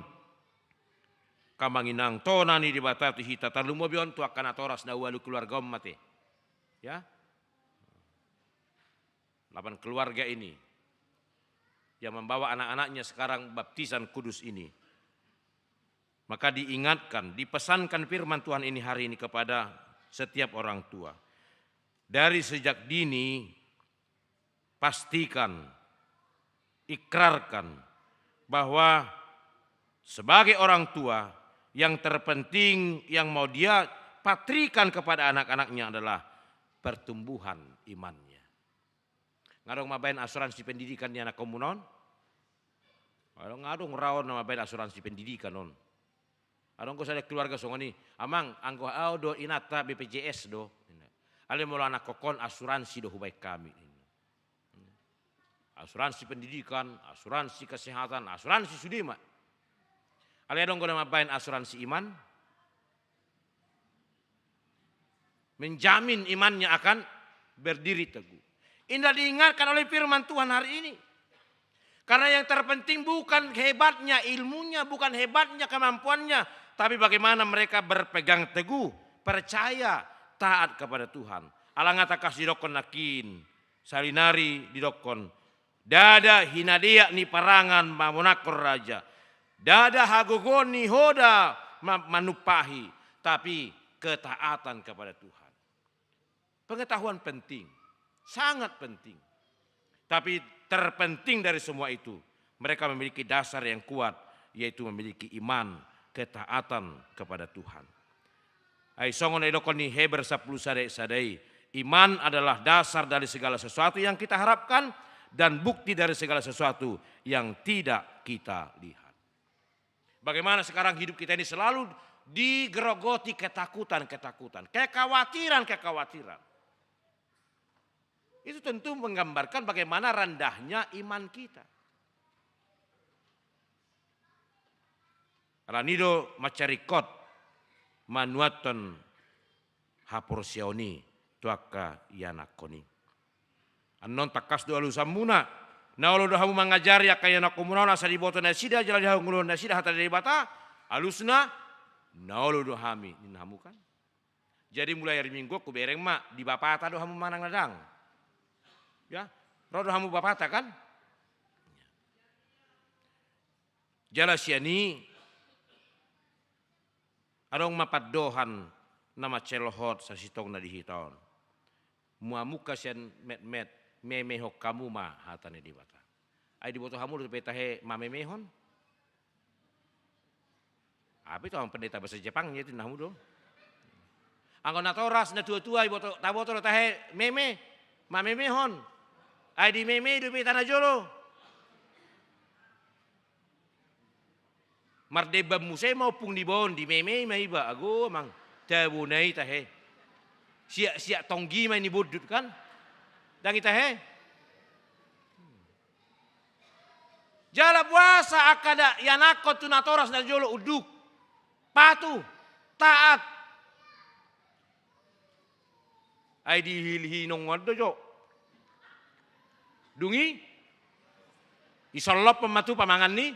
angka amang inang, tona ni Debata tu hita, tarlumobi on tu angka natoras na ualu keluarga on ma te. Ya. Delapan keluarga ini yang membawa anak-anaknya sekarang baptisan kudus ini. Maka diingatkan, dipesankan firman Tuhan ini hari ini kepada setiap orang tua. Dari sejak dini, pastikan, ikrarkan bahwa sebagai orang tua, yang terpenting yang mau dia patrikan kepada anak-anaknya adalah pertumbuhan imannya. Nga adong mambaen asuransi pendidikan ni anakkonmuna on? Nga adong, nga adong raon na mambaen asuransi pendidikan on. Adong do sada keluarga songon i, "Amang, anggo au dohot inanta B P J S do." Alai molo anakkonhon asuransi do hubaen hami. Asuransi pendidikan, asuransi kesehatan, asuransi sude ma. Alai adong do na mambaen asuransi iman? Menjamin imannya akan berdiri teguh. Ini diingatkan oleh firman Tuhan hari ini. Karena yang terpenting bukan hebatnya ilmunya, bukan hebatnya kemampuannya, tapi bagaimana mereka berpegang teguh, percaya, taat kepada Tuhan. Ala nga tangkas didokkon nangkin, sarinari didokkon, ndada hinadeak ni parangan mamonangkon raja, ndada hagogoon ni hoda ma-, manumpahi, tapi ketaatan kepada Tuhan. Pengetahuan penting, sangat penting. Tapi terpenting dari semua itu, mereka memiliki dasar yang kuat, yaitu memiliki iman, ketaatan kepada Tuhan. Ai songon na didokkon ni Heber sampulu sada ayat sada i, iman adalah dasar dari segala sesuatu yang kita harapkan dan bukti dari segala sesuatu yang tidak kita lihat. Bagaimana sekarang hidup kita ini selalu digerogoti ketakutan-ketakutan, kekhawatiran-kekhawatiran. Itu tentu menggambarkan bagaimana rendahnya iman kita. Alani do mansai ringkot manuathon haporseaon i tu angka ianakhon i. Annon tangkas do alusanmuna. Na olo do hamu mangajari angka ianakhonmuna on asa diboto nasida jala dihangoluhon nasida hata ni Debata, alusna, na olo do hami, ninna hamu kan. Jadi mulai ari Minggu on hubereng ma, di Bapata do hamu manang na dang. Ya, ro do hamu Bapata kan? Jala sian i adong ma pandohan na mansai lohot sasintongna di hita on. Muamungka sian metmet, memehon hamu ma hata ni Debata. Ai diboto hamu do pe tahe mamemehon? Ai pe tu amang pendeta bahasa Jepang i, ninna hamu do. Anggo natoras natuatua i boto, taboto do tahe meme, mamemehon. Ai dimeme i do pe hita na jolo. Mardemban muse ma ompung niba on, dimeme i ma iba, ago amang, tabo na i tahe. Siak-siak tonggi ma i ni bondut kan. Dang i tahe. Jala boasa angka na ianakhon tu natoras na jolo unduk, patuh, taat. Ai dihilhilhon do jo. Dung i, isollophon ma tu pamangan ni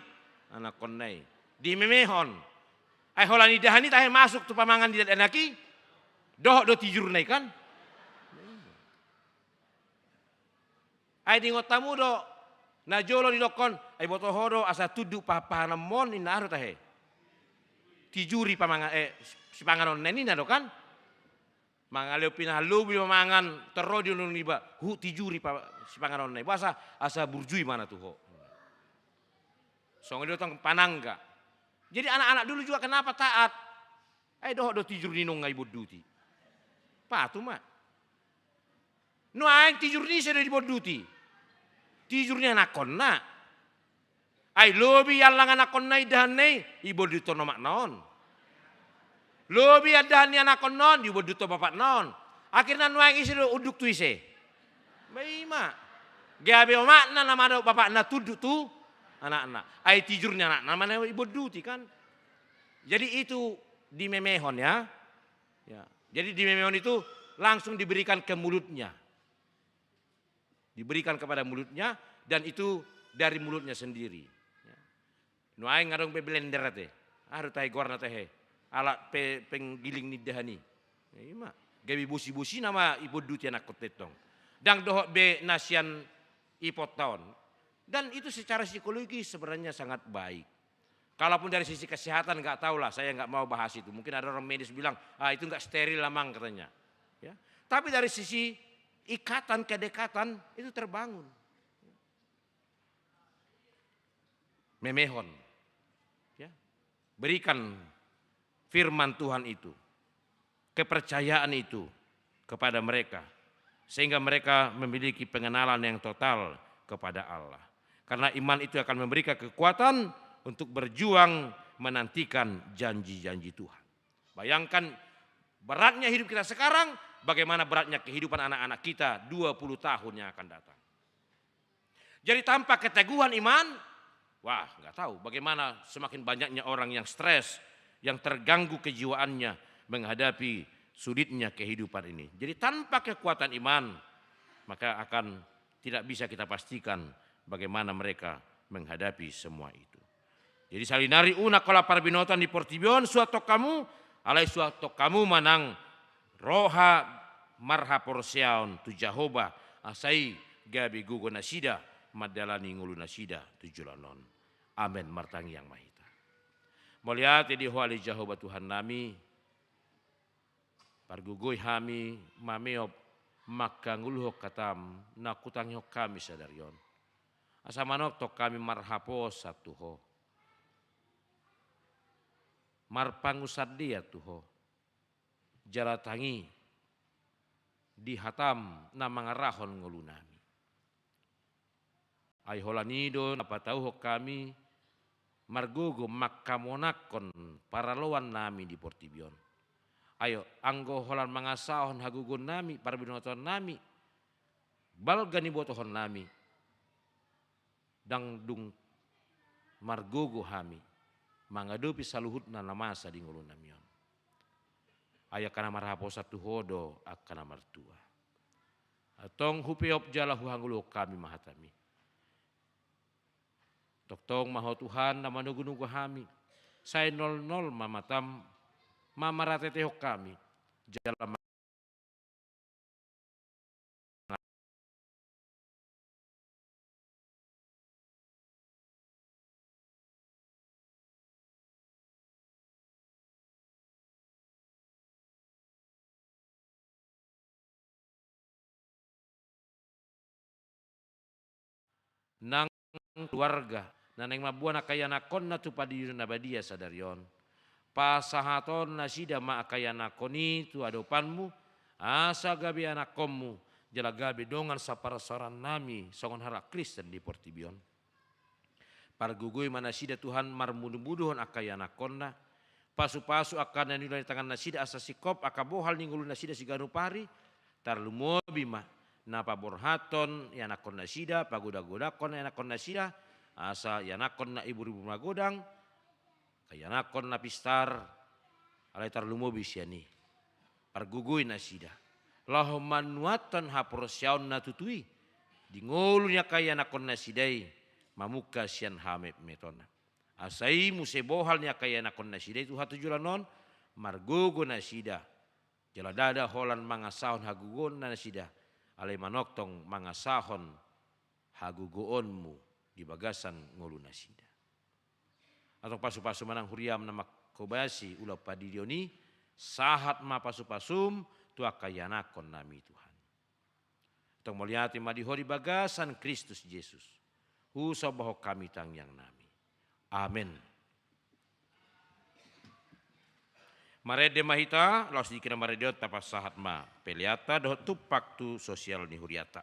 anakhonna i. Dimemehon. Ai holan idahan i tahe masuk tu pamangan ni dakdanak i, dohot do tijurna i kan. Ai diingot hamu do, na jolo didokhon, ai boto ho do asa tunduk pa-, pahanonmon ninna, aha do tahe? Tijuri pamangan, eh, sipanganonna ninna do kan? Mangalehon pinahan lobi pamangan, torro di ulaon niba, huhut tijuri pa-, sipanganonna i. Boasa, asa burju ibana tu ho. Songon i do tong panangga. Jadi anak-anak dulu juga kenapa taat? Ai dohot do tijur ni nunga ibonduti. Patuh ma. Nuaeng tijur ni ise do dibonduti? Tijur ni anakhonna. Ai lobi iallang anakhonna i dahanna i, ibonduthon omakna on. Lobi idahan ni anakhonna on, diibonduthon bapakna on. Akhirna nuaeng ise do unduk tu ise? Ba i ma. Gabe omakna nama do bapakna tunduk tu anakna. Ai tijur ni anakna ma na ibonduti kan. Jadi itu dimemehon ya. Ya. Jadi dimemehon itu langsung diberikan ke mulutnya. Diberikan kepada mulutnya dan itu dari mulutnya sendiri. Ya. Nuaeng adong be blender ate. Aha do tahe goarna tahe. Alat pe-, penggiling ni dahan i. Ya, i ma. Gabe bosi-bosi nama ibonduti anakhon tentong. Ndang dohot be na sian iponta on. Dan itu secara psikologis sebenarnya sangat baik. Kalaupun dari sisi kesehatan nggak tahu lah, saya nggak mau bahas itu. Mungkin ada orang medis bilang, ah itu nggak steril amang katanya. Ya. Tapi dari sisi ikatan, kedekatan itu terbangun. Memehon. Ya. Berikan firman Tuhan itu, kepercayaan itu kepada mereka, sehingga mereka memiliki pengenalan yang total kepada Allah. Karena iman itu akan memberikan kekuatan untuk berjuang menantikan janji-janji Tuhan. Bayangkan beratnya hidup kita sekarang, bagaimana beratnya kehidupan anak-anak kita dua puluh tahun yang akan datang. Jadi tanpa keteguhan iman, wah, nggak tahu bagaimana semakin banyaknya orang yang stres, yang terganggu kejiwaannya menghadapi sulitnya kehidupan ini. Jadi tanpa kekuatan iman, maka akan tidak bisa kita pastikan bagaimana mereka menghadapi semua itu. Jadi saonari unang holan parbinotoan di portibi on suanhon hamu, alai suanhon hamu ma nang roha marhaporseaon tu Jahowa, asa i gabe gogo nasida mandalani ngolu nasida tu joloan on. Amen. Martangiang ma hita. Mauliate di Ho ale Jahowa Tuhannami, pargogoi hami mameop mangkangoluhon hataM na hutangihon hami sadari on. Asa manongtong hami marhaposan tu Ho. Marpangunsandean tu Ho. Jala tangi di hataM na mangarahon ngolunami. Ai holan i do na patauhon hami margogo mangkamonangkon paraloannami di portibi on. Ai anggo holan mangasahon hagogoonnami, parbinotoannami, balga nibotohonnami, ndang dung margogo hami mangadopi saluhutna na masa di ngolunami on. Ai angka na marhaposan tu Ho do angka na martua. Antong hupeop jala huhangoluhon hami ma hataMi. Tongtong ma Ho Tuhan na manogunogu hami. Sai nolnol ma mataM mamaratehon hami. Jala ma nang keluarga na naeng mamboan angka ianakhonna tu pandidion na badia sadari on. Pasahaton nasida ma angka ianakhon i tu adopanMu, asa gabe anakhonMu, jala gabe dongan saparsaorannami songon halak Kristen di portibi on. Pargogoi ma nasida Tuhan marmudumaduhon angka ianakhonna, pasupasu angka na niula ni tangannasida asa singkop angka bohal ni ngolunasida siganup ari, tarlumobi ma na paborhathon ianakhonnasida, pagodagodahon ianakhonnasida, asa ianakhon na ibur-ibur magodang, angka ianakhon na pistar, alai tarlumobi sian i, pargogoi nasida laho manuathon haporseaon na tutu i di ngolu ni angka ianakhon nasida i, mamungka sian hametmetonna. Asa i muse bohal ni angka ianakhon nasida i tu hatojuloan on, margogo nasida, jala ndada holan mangasahon hagogoon nasida, alai manongtong mangasahon hagogoonmu di bagasan ngolu nasida. Antong pasupasu ma nang huriam na manghobasi ulaon pandidion i, sahat ma pasupasum tu angka ianakhon nami Tuhan. Antong mauliate ma di Ho di bagasan Kristus Jesus, husombahon hami tangiang nami. Amen. Marende ma hita, laos di hita na marende on tapasahat ma peleanta dohot tumpak tu sosial ni hurianta.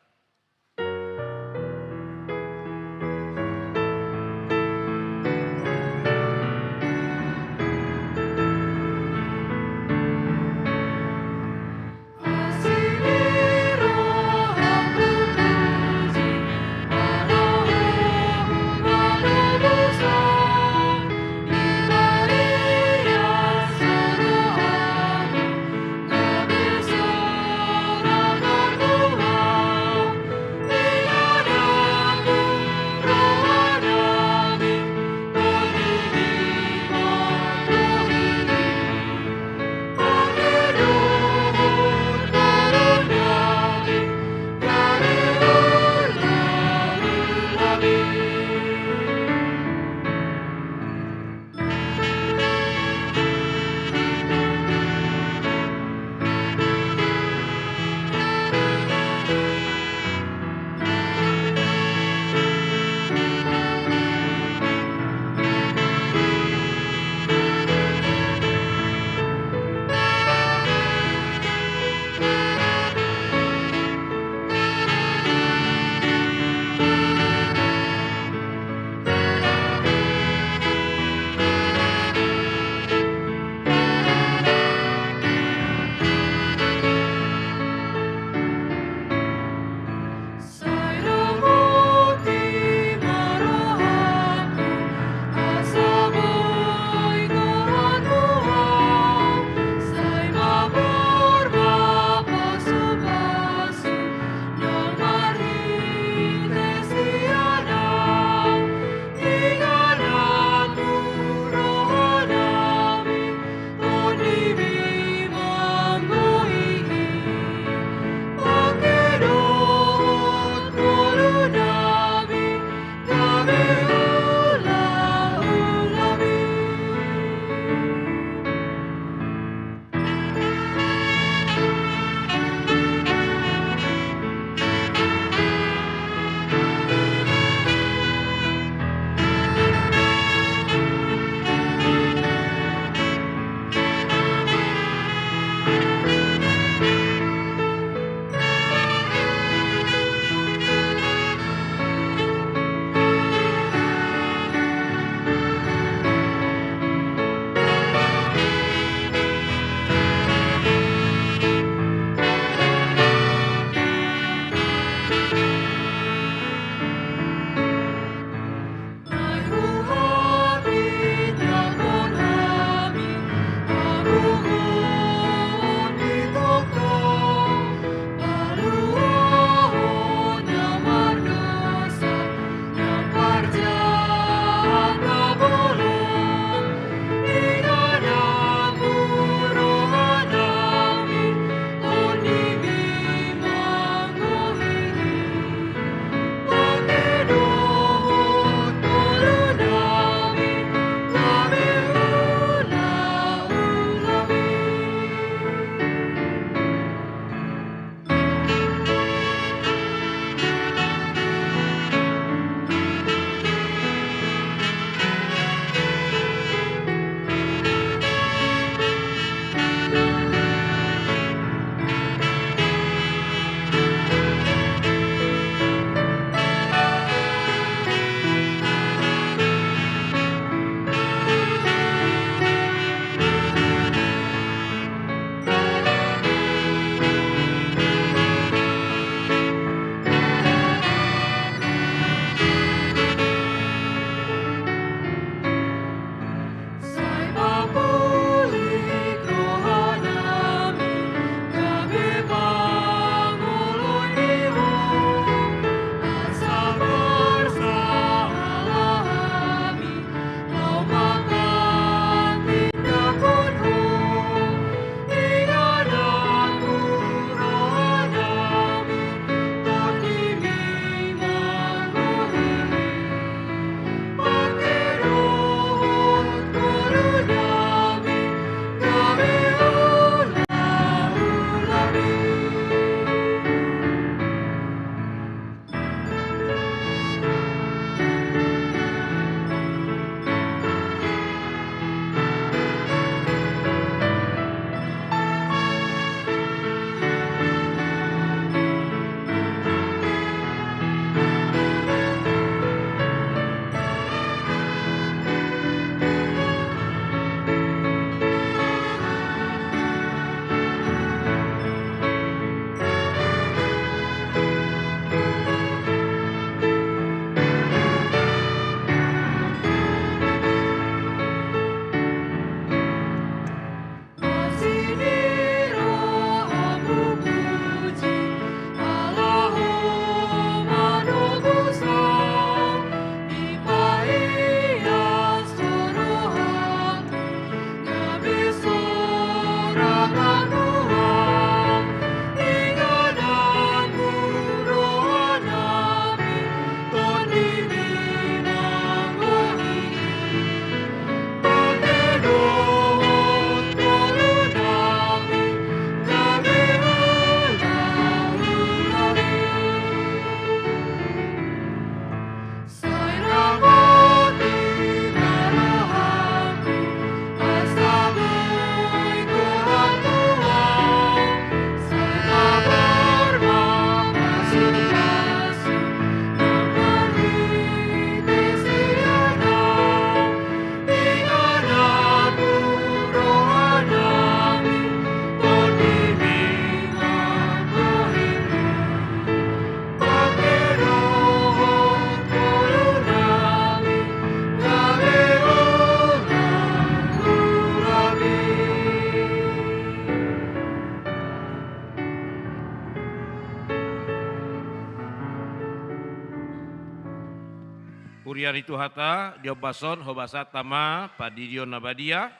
Huria ni Tuhanta, di ombas on hobasanta ma pandidion na badia.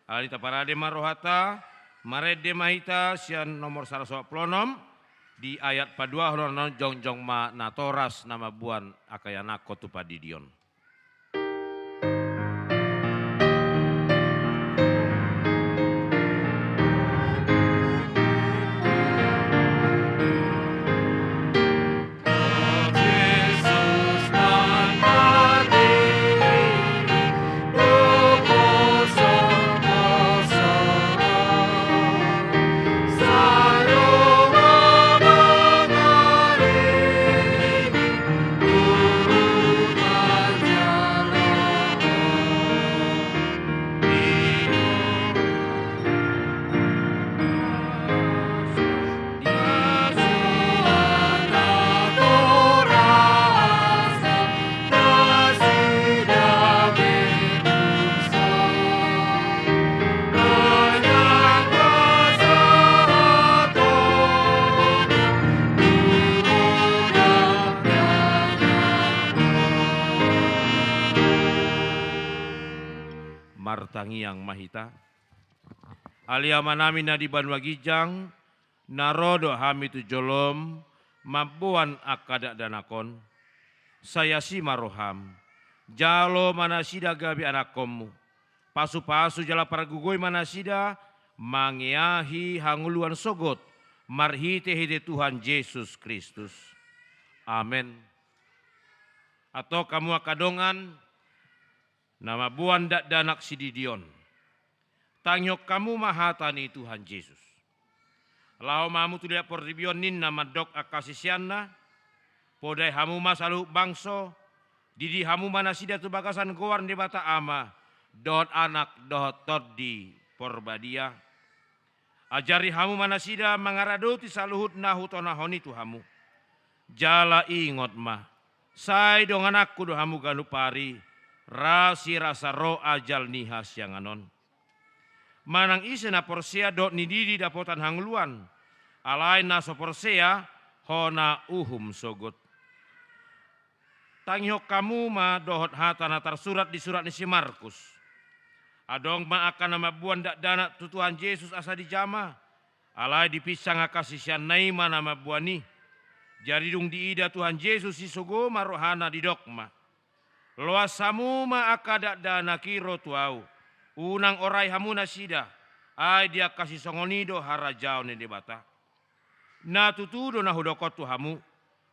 Alani i taparade ma rohanta, marende ma hita sian nomor saratus opat pulu onom, di ayat paduahon on, jongjong ma natoras na mamboan angka ianakhon tu pandidion. Martangiang ma hita. Ale Amanami na di banua ginjang, na ro do hami tu jolom mamboan angka dakdanak on. Sai asi ma roham, jalo ma nasida gabe anakkonmu. Pasupasu jala pargogoi ma nasida mangeahi hangoluan sogot, marhitehite Tuhan Jesus Kristus. Amen. Antong hamu angka dongan, na mamboan dakdanak sididi on, tangihon hamu ma hata ni Tuhan Jesus. Laho ma hamu tu liat portibi on, ninna mandok angka siseanna, podai hamu ma saluhut bangso, didi hamu ma nasida tu bagasan goar ni Debata Ama, dohot Anak, dohot Tondi Porbadia. Ajari hamu ma nasida mangaradoti saluhut na hutonahon i tu hamu. Jala ingot ma, sai dongananku do hamu ganup ari, rasirasa ro ajal ni hasiangan on. Manang ise na porsea dohot nididi dapotan hangoluan, alai na so porsea hona uhum sogot. Tangihon hamu ma dohot hata na tarsurat di surat ni si Markus. Adong ma angka na mamboan dakdanak tu Tuhan Jesus asa dijama, alai dipinsang angka siseanna i ma na mamboan i. Jadi dung diida Tuhan Jesus i, sogo ma rohana, didok ma: Loas hamu ma angka dakdanak i ro tu Ahu, unang orai hamu nasida, ai di angka sisongon i do harajaon ni Debata. Na tutu do na hudok on tu hamu,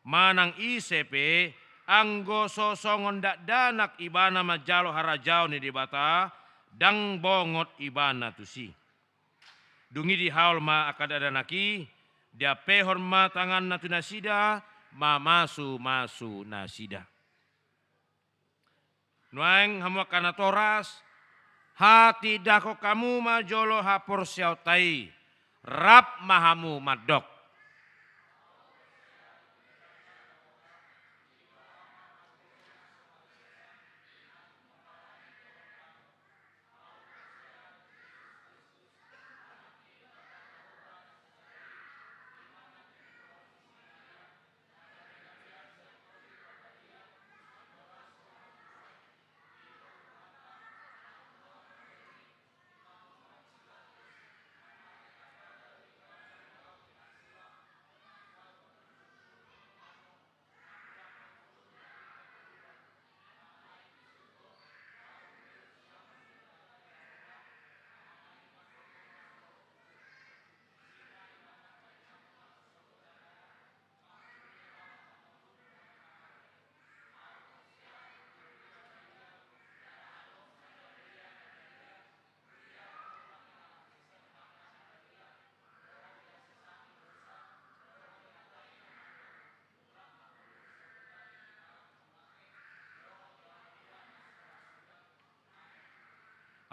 manang ise pe, anggo so songon dakdanak ibana manjalo harajaon ni Debata, ndang bongot ibana tusi. Dung i dihaol ma angka dakdanak i, diampehon ma tanganna tu nasida, mamasumasu nasida. Nuaeng hamu angka natoras, hatindangkon hamu ma jolo haporseaonta i, rap ma hamu mandok.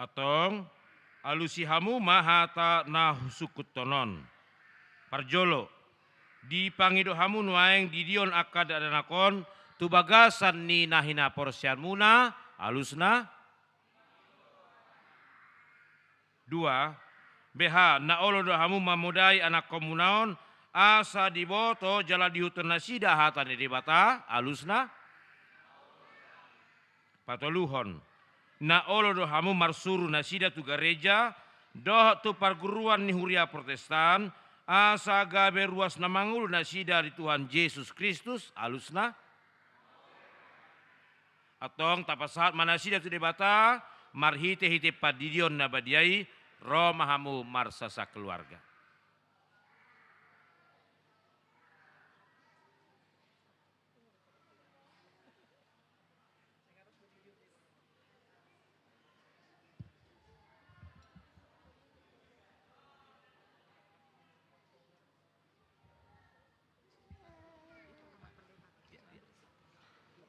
Antong, alusi hamu ma hata na husungkunhon on. Parjolo, dipangido hamu nuaeng didion angka dakdanak on tu bagasan ni na hinaporseaonmuna, alusna. Dua, beha na olo do hamu mamodai anakkonmuna on, asa diboto jala diihuthon nasida hata ni Debata, alusna. Hatoluhon. Na olo do hamu marsuru nasida tu gareja dohot tu parguruan ni huria Protestan, asa gabe ruas na mangolu nasida di Tuhan Jesus Kristus? Alusna. Antong tapasahat ma nasida tu Debata marhitehite pandidion na badia i. Ro ma hamu marsasakeluarga.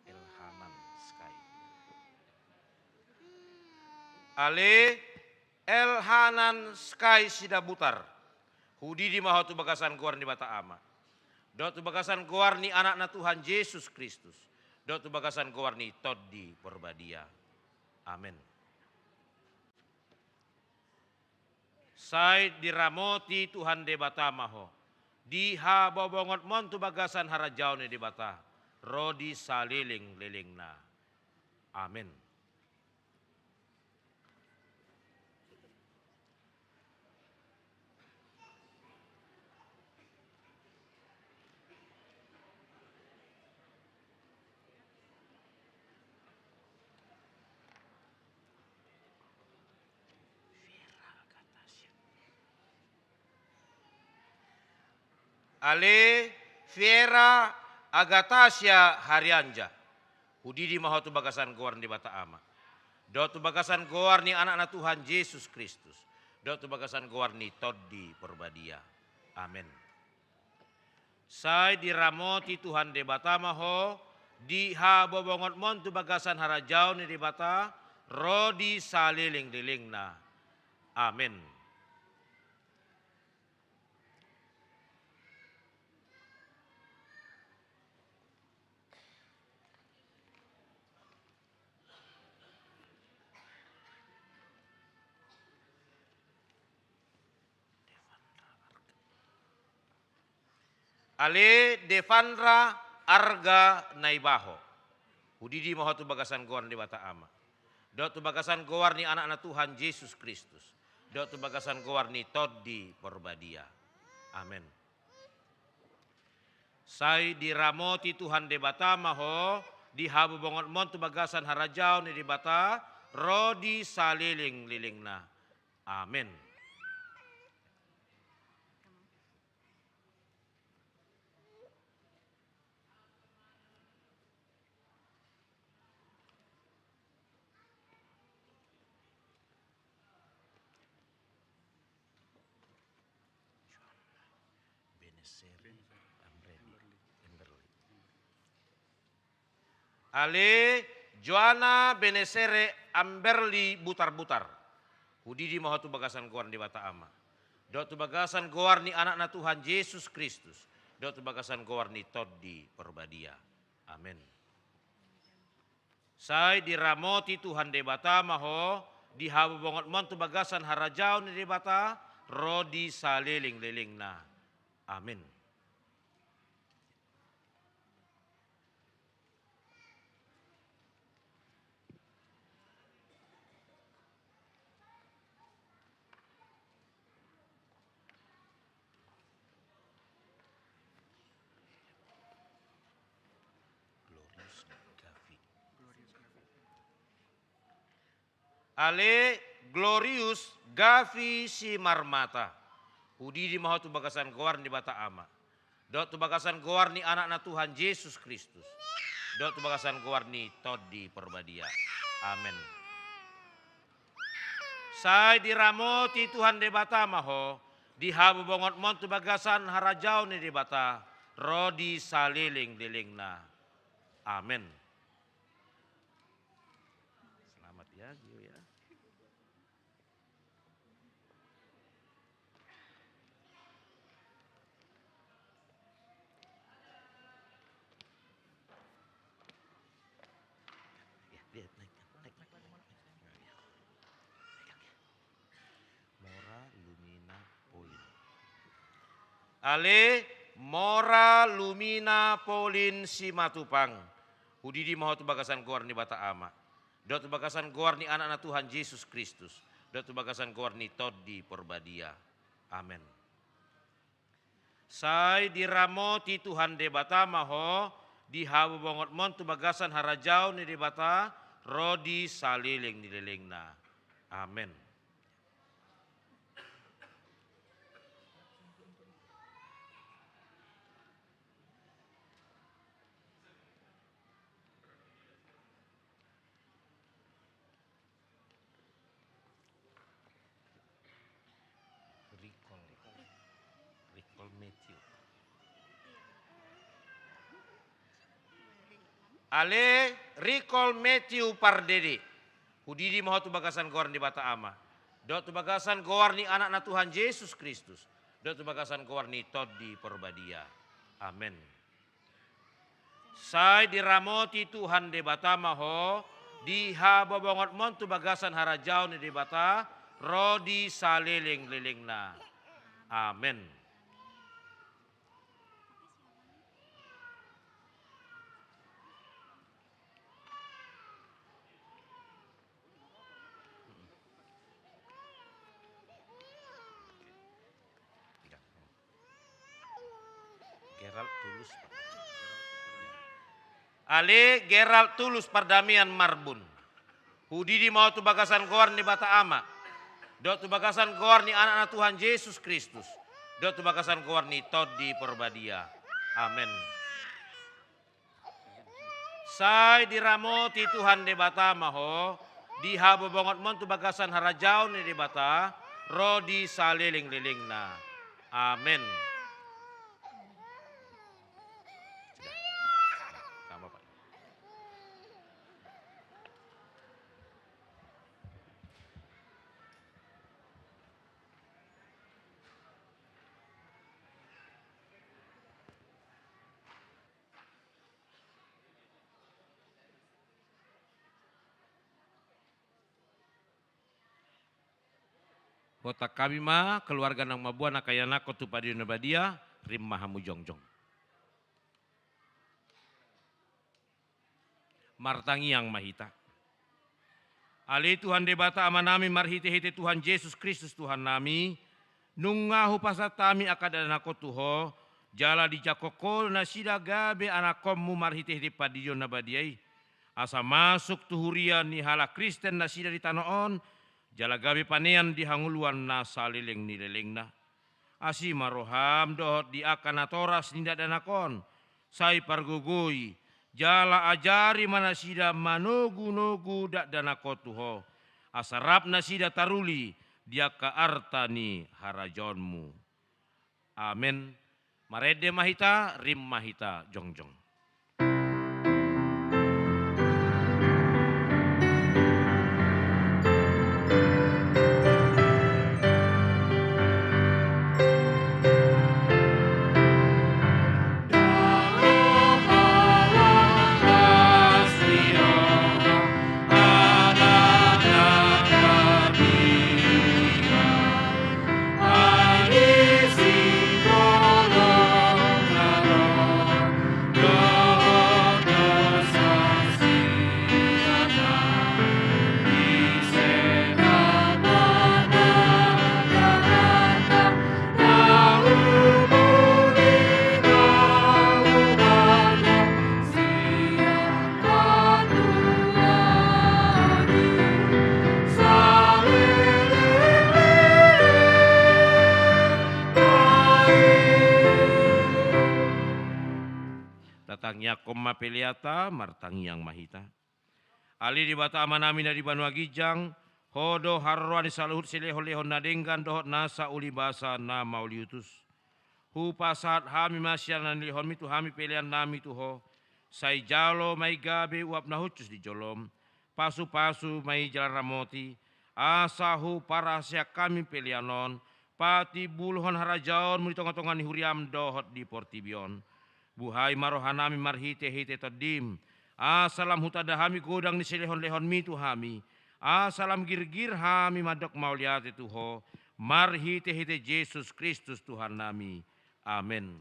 Elhanan Sky. Ale Elhanan Sky Sidabutar, hudidi ma ho tu bagasan goar ni Debata Ama, dohot tu bagasan goar ni Anakna Tuhan Jesus Kristus, dohot tu bagasan goar ni Tondi Porbadia. Amen. Sai diramoti Tuhan Debata ma ho, di habobongonmon tu bagasan harajaon ni Debata, ro di salelenglelengna. Amen. Ale Fiera Agatasia Harianja, hudidi ma ho tu bagasan goar ni Debata Ama, dohot tu bagasan goar ni Anakna Tuhan Jesus Kristus, dohot tu bagasan goar ni Tondi Porbadia. Amen. Sai diramoti Tuhan Debata ma ho, di habobongonmon tu bagasan harajaon ni Debata, ro di salelenglelengna. Amen. Ale Devandra Arga Naibaho, hudidi ma ho tu bagasan goar ni Debata Ama, dohot tu bagasan goar ni Anakna Tuhan Jesus Kristus, dohot tu bagasan goar ni Tondi Porbadia. Amen. Sai diramoti Tuhan Debata ma ho, di habobongonmon tu bagasan harajaon ni Debata, ro di salelenglelengna. Amen. Joanna Benesere Amberli. Amberli. Ale Joanna Benesere Amberli Butarbutar, hudidi ma ho tu bagasan goar ni Debata Ama, dohot tu bagasan goar ni Anakna Tuhan Jesus Kristus, dohot tu bagasan goar ni Tondi Porbadia. Amen. Sai diramoti Tuhan Debata ma ho, di habobongonmon tu bagasan harajaon ni Debata, ro di salelenglelengna. Amen. Glorius Gavi. Ale Glorius Gavi Simarmata, hudidi ma ho tu bagasan goar ni Debata Ama, dohot tu bagasan goar ni Anakna Tuhan Jesus Kristus, dohot tu bagasan goar ni Tondi Porbadia. Amen. Sai diramoti Tuhan Debata ma ho, di habobongonmon tu bagasan harajaon ni Debata, ro di salelenglelengna. Amen. Selamat ya, Gio ya. Ya, dia naik, naik, naik, naik, naik. Naik lagi. Mora Lumina Polin. Ale Mora Lumina Polin Simatupang, hudidi ma ho tu bagasan goar ni Debata Ama, dohot tu bagasan goar ni Anakna Tuhan Jesus Kristus, dohot tu bagasan goar ni Tondi Porbadia. Amen. Sai diramoti Tuhan Debata ma ho di habobongonmon tu bagasan harajaon ni Debata ro di saleleng ni lelengna. Amen. Recall, recall Matthew. Ale, recall Matthew Pardede. Hudidi ma ho tu bagasan goar ni Debata Ama, dohot tu bagasan goar ni Anakna Tuhan Jesus Kristus, dohot tu bagasan goar ni Tondi Porbadia. Amen. Sai diramoti Tuhan Debata ma ho di habobongonmon tu bagasan harajaon ni Debata ro di saleleng-lelengna. Amen. Gerald Tulus. Ale Gerald Tulus Pardamian Marbun. Hudidi ma ho tu bagasan goar ni Debata Ama, dohot tu bagasan goar ni Anakna Tuhan Jesus Kristus, dohot tu bagasan goar ni Tondi Porbadia. Amen. Sai diramoti Tuhan Debata ma ho di habobongonmon tu bagasan harajaon ni Debata ro di saleleng-lelengna. Amen. Huboto hami ma keluarga naung mamboan angka ianakhon tu pandidion na badia, rim ma hamu jongjong. Martangiang ma hita. Ale Tuhan Debata Amanami, marhite-hite Tuhan Jesus Kristus Tuhannami, nunga hupasahat hami angka dakdanak on tu Ho, jala dijangkon Ho nasida gabe anakhonMu marhite-hite pandidion na badia i, asa masuk tu huria ni halak Kristen nasida di tano on, jala gabe panean di hangoluan na saleleng ni lelengna. Asi ma rohaM dohot di angka natoras ni dakdanak on, sai pargogoi, jala ajari ma nasida manogu-nogu dakdanak on tu Ho, asa rap nasida taruli di angka arta ni harajaonMu. Amen. Marende ma hita, rim ma hita jongjong. Tatangiangkon ma peleanta, martangiang ma hita. Ale Debata Amanami na di banua ginjang, Ho do haroroan ni saluhut silehon-lehon na denggan dohot nasa ulibasa na mauliutus. Hupasahat hami ma sian na nilehonMi tu hami peleannami tu Ho, sai jalo ma i gabe uap na hushus di joloM, pasu-pasu ma i jala ramoti, asa huparaseang hami pelean on patimbulhon harajaonMu di tonga-tonga ni huriaM dohot di portibi on. Buhai ma rohanami marhite-hite TondiM, asa lam hutanda hami godang ni silehon-lehonMi tu hami, asa lam girgir hami mandok mauliate tu Ho, marhite-hite Jesus Kristus Tuhannami. Amen.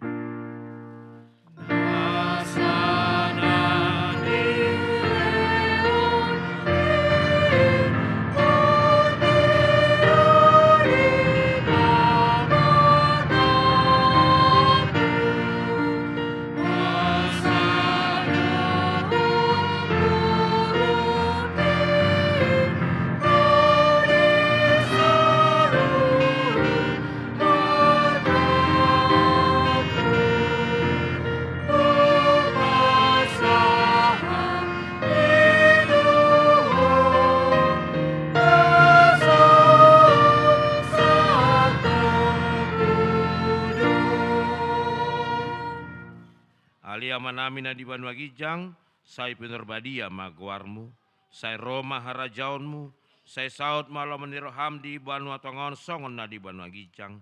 Amanami na di banua ginjang, sai pinarbadia ma goarmu, sai ro ma harajaonmu, sai saut ma lomo ni roham di banua tonga on songon na di banua ginjang.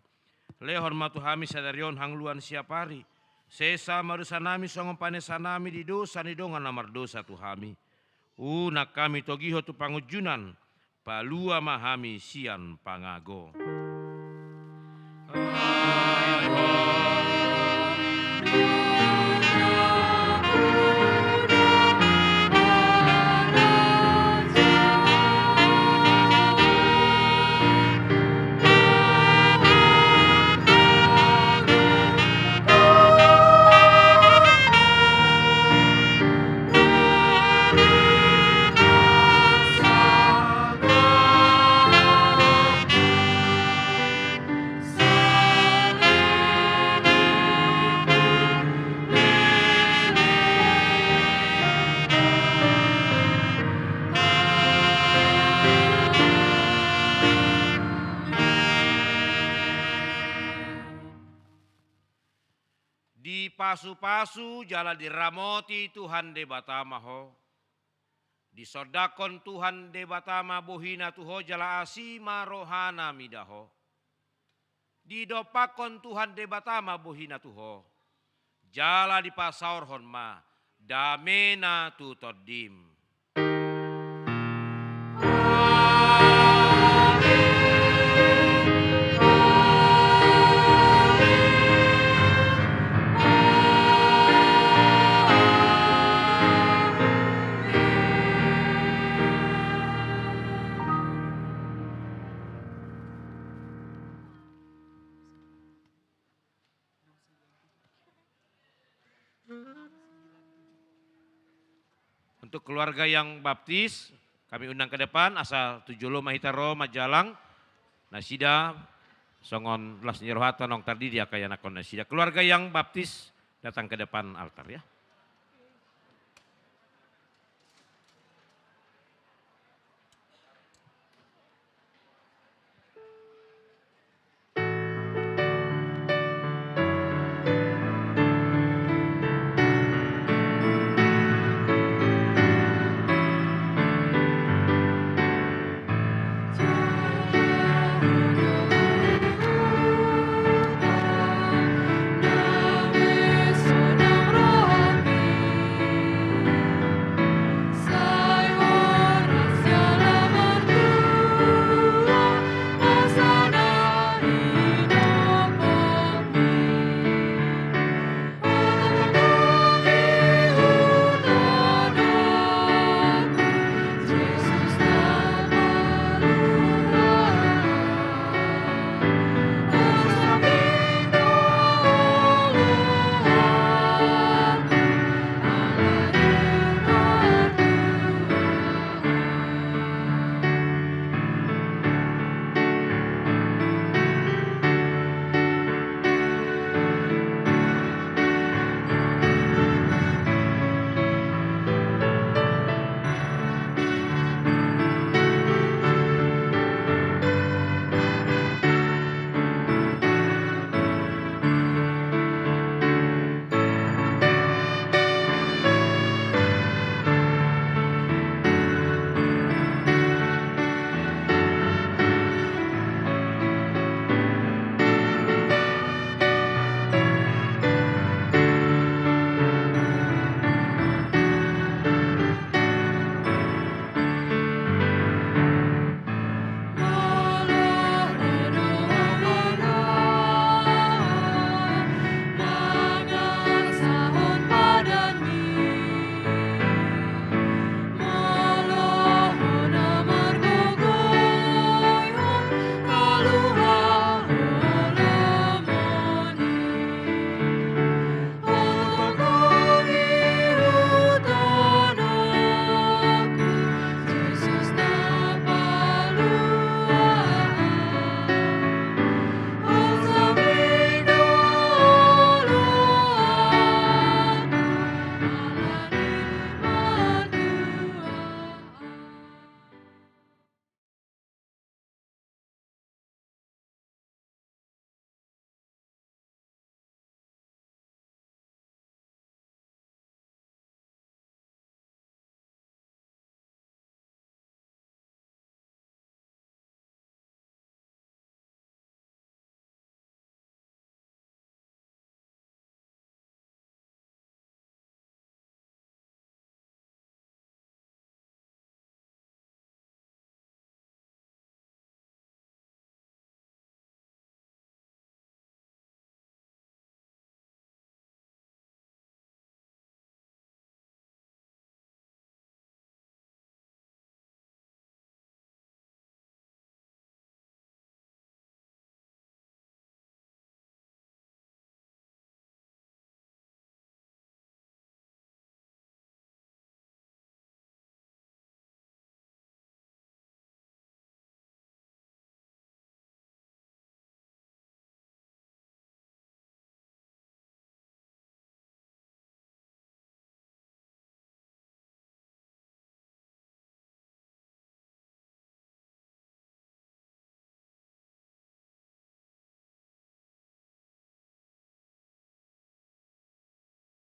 Lehon ma tu hami sadari on hangoluan siapari, sesa ma dosanami songon panesanami di dosa ni dongan na mardosa tu hami. Unang hami togihon tu pangunjunan, palua ma hami sian pangago. Dipasupasu jala diramoti Tuhan Debata ma ho. Disondangkon Tuhan Debata ma bohina tu ho jala asi ma rohana mida ho. Didompakkon Tuhan Debata ma bohina tu ho, jala dipasaorhon ma damena tu tondim. Untuk keluarga yang baptis, kami undang ke depan, asa tu jolo ma hita ro manjalang. Nasida songon las ni rohanta naung tardidi angka ianakhon nasida. Keluarga yang baptis datang ke depan altar, ya.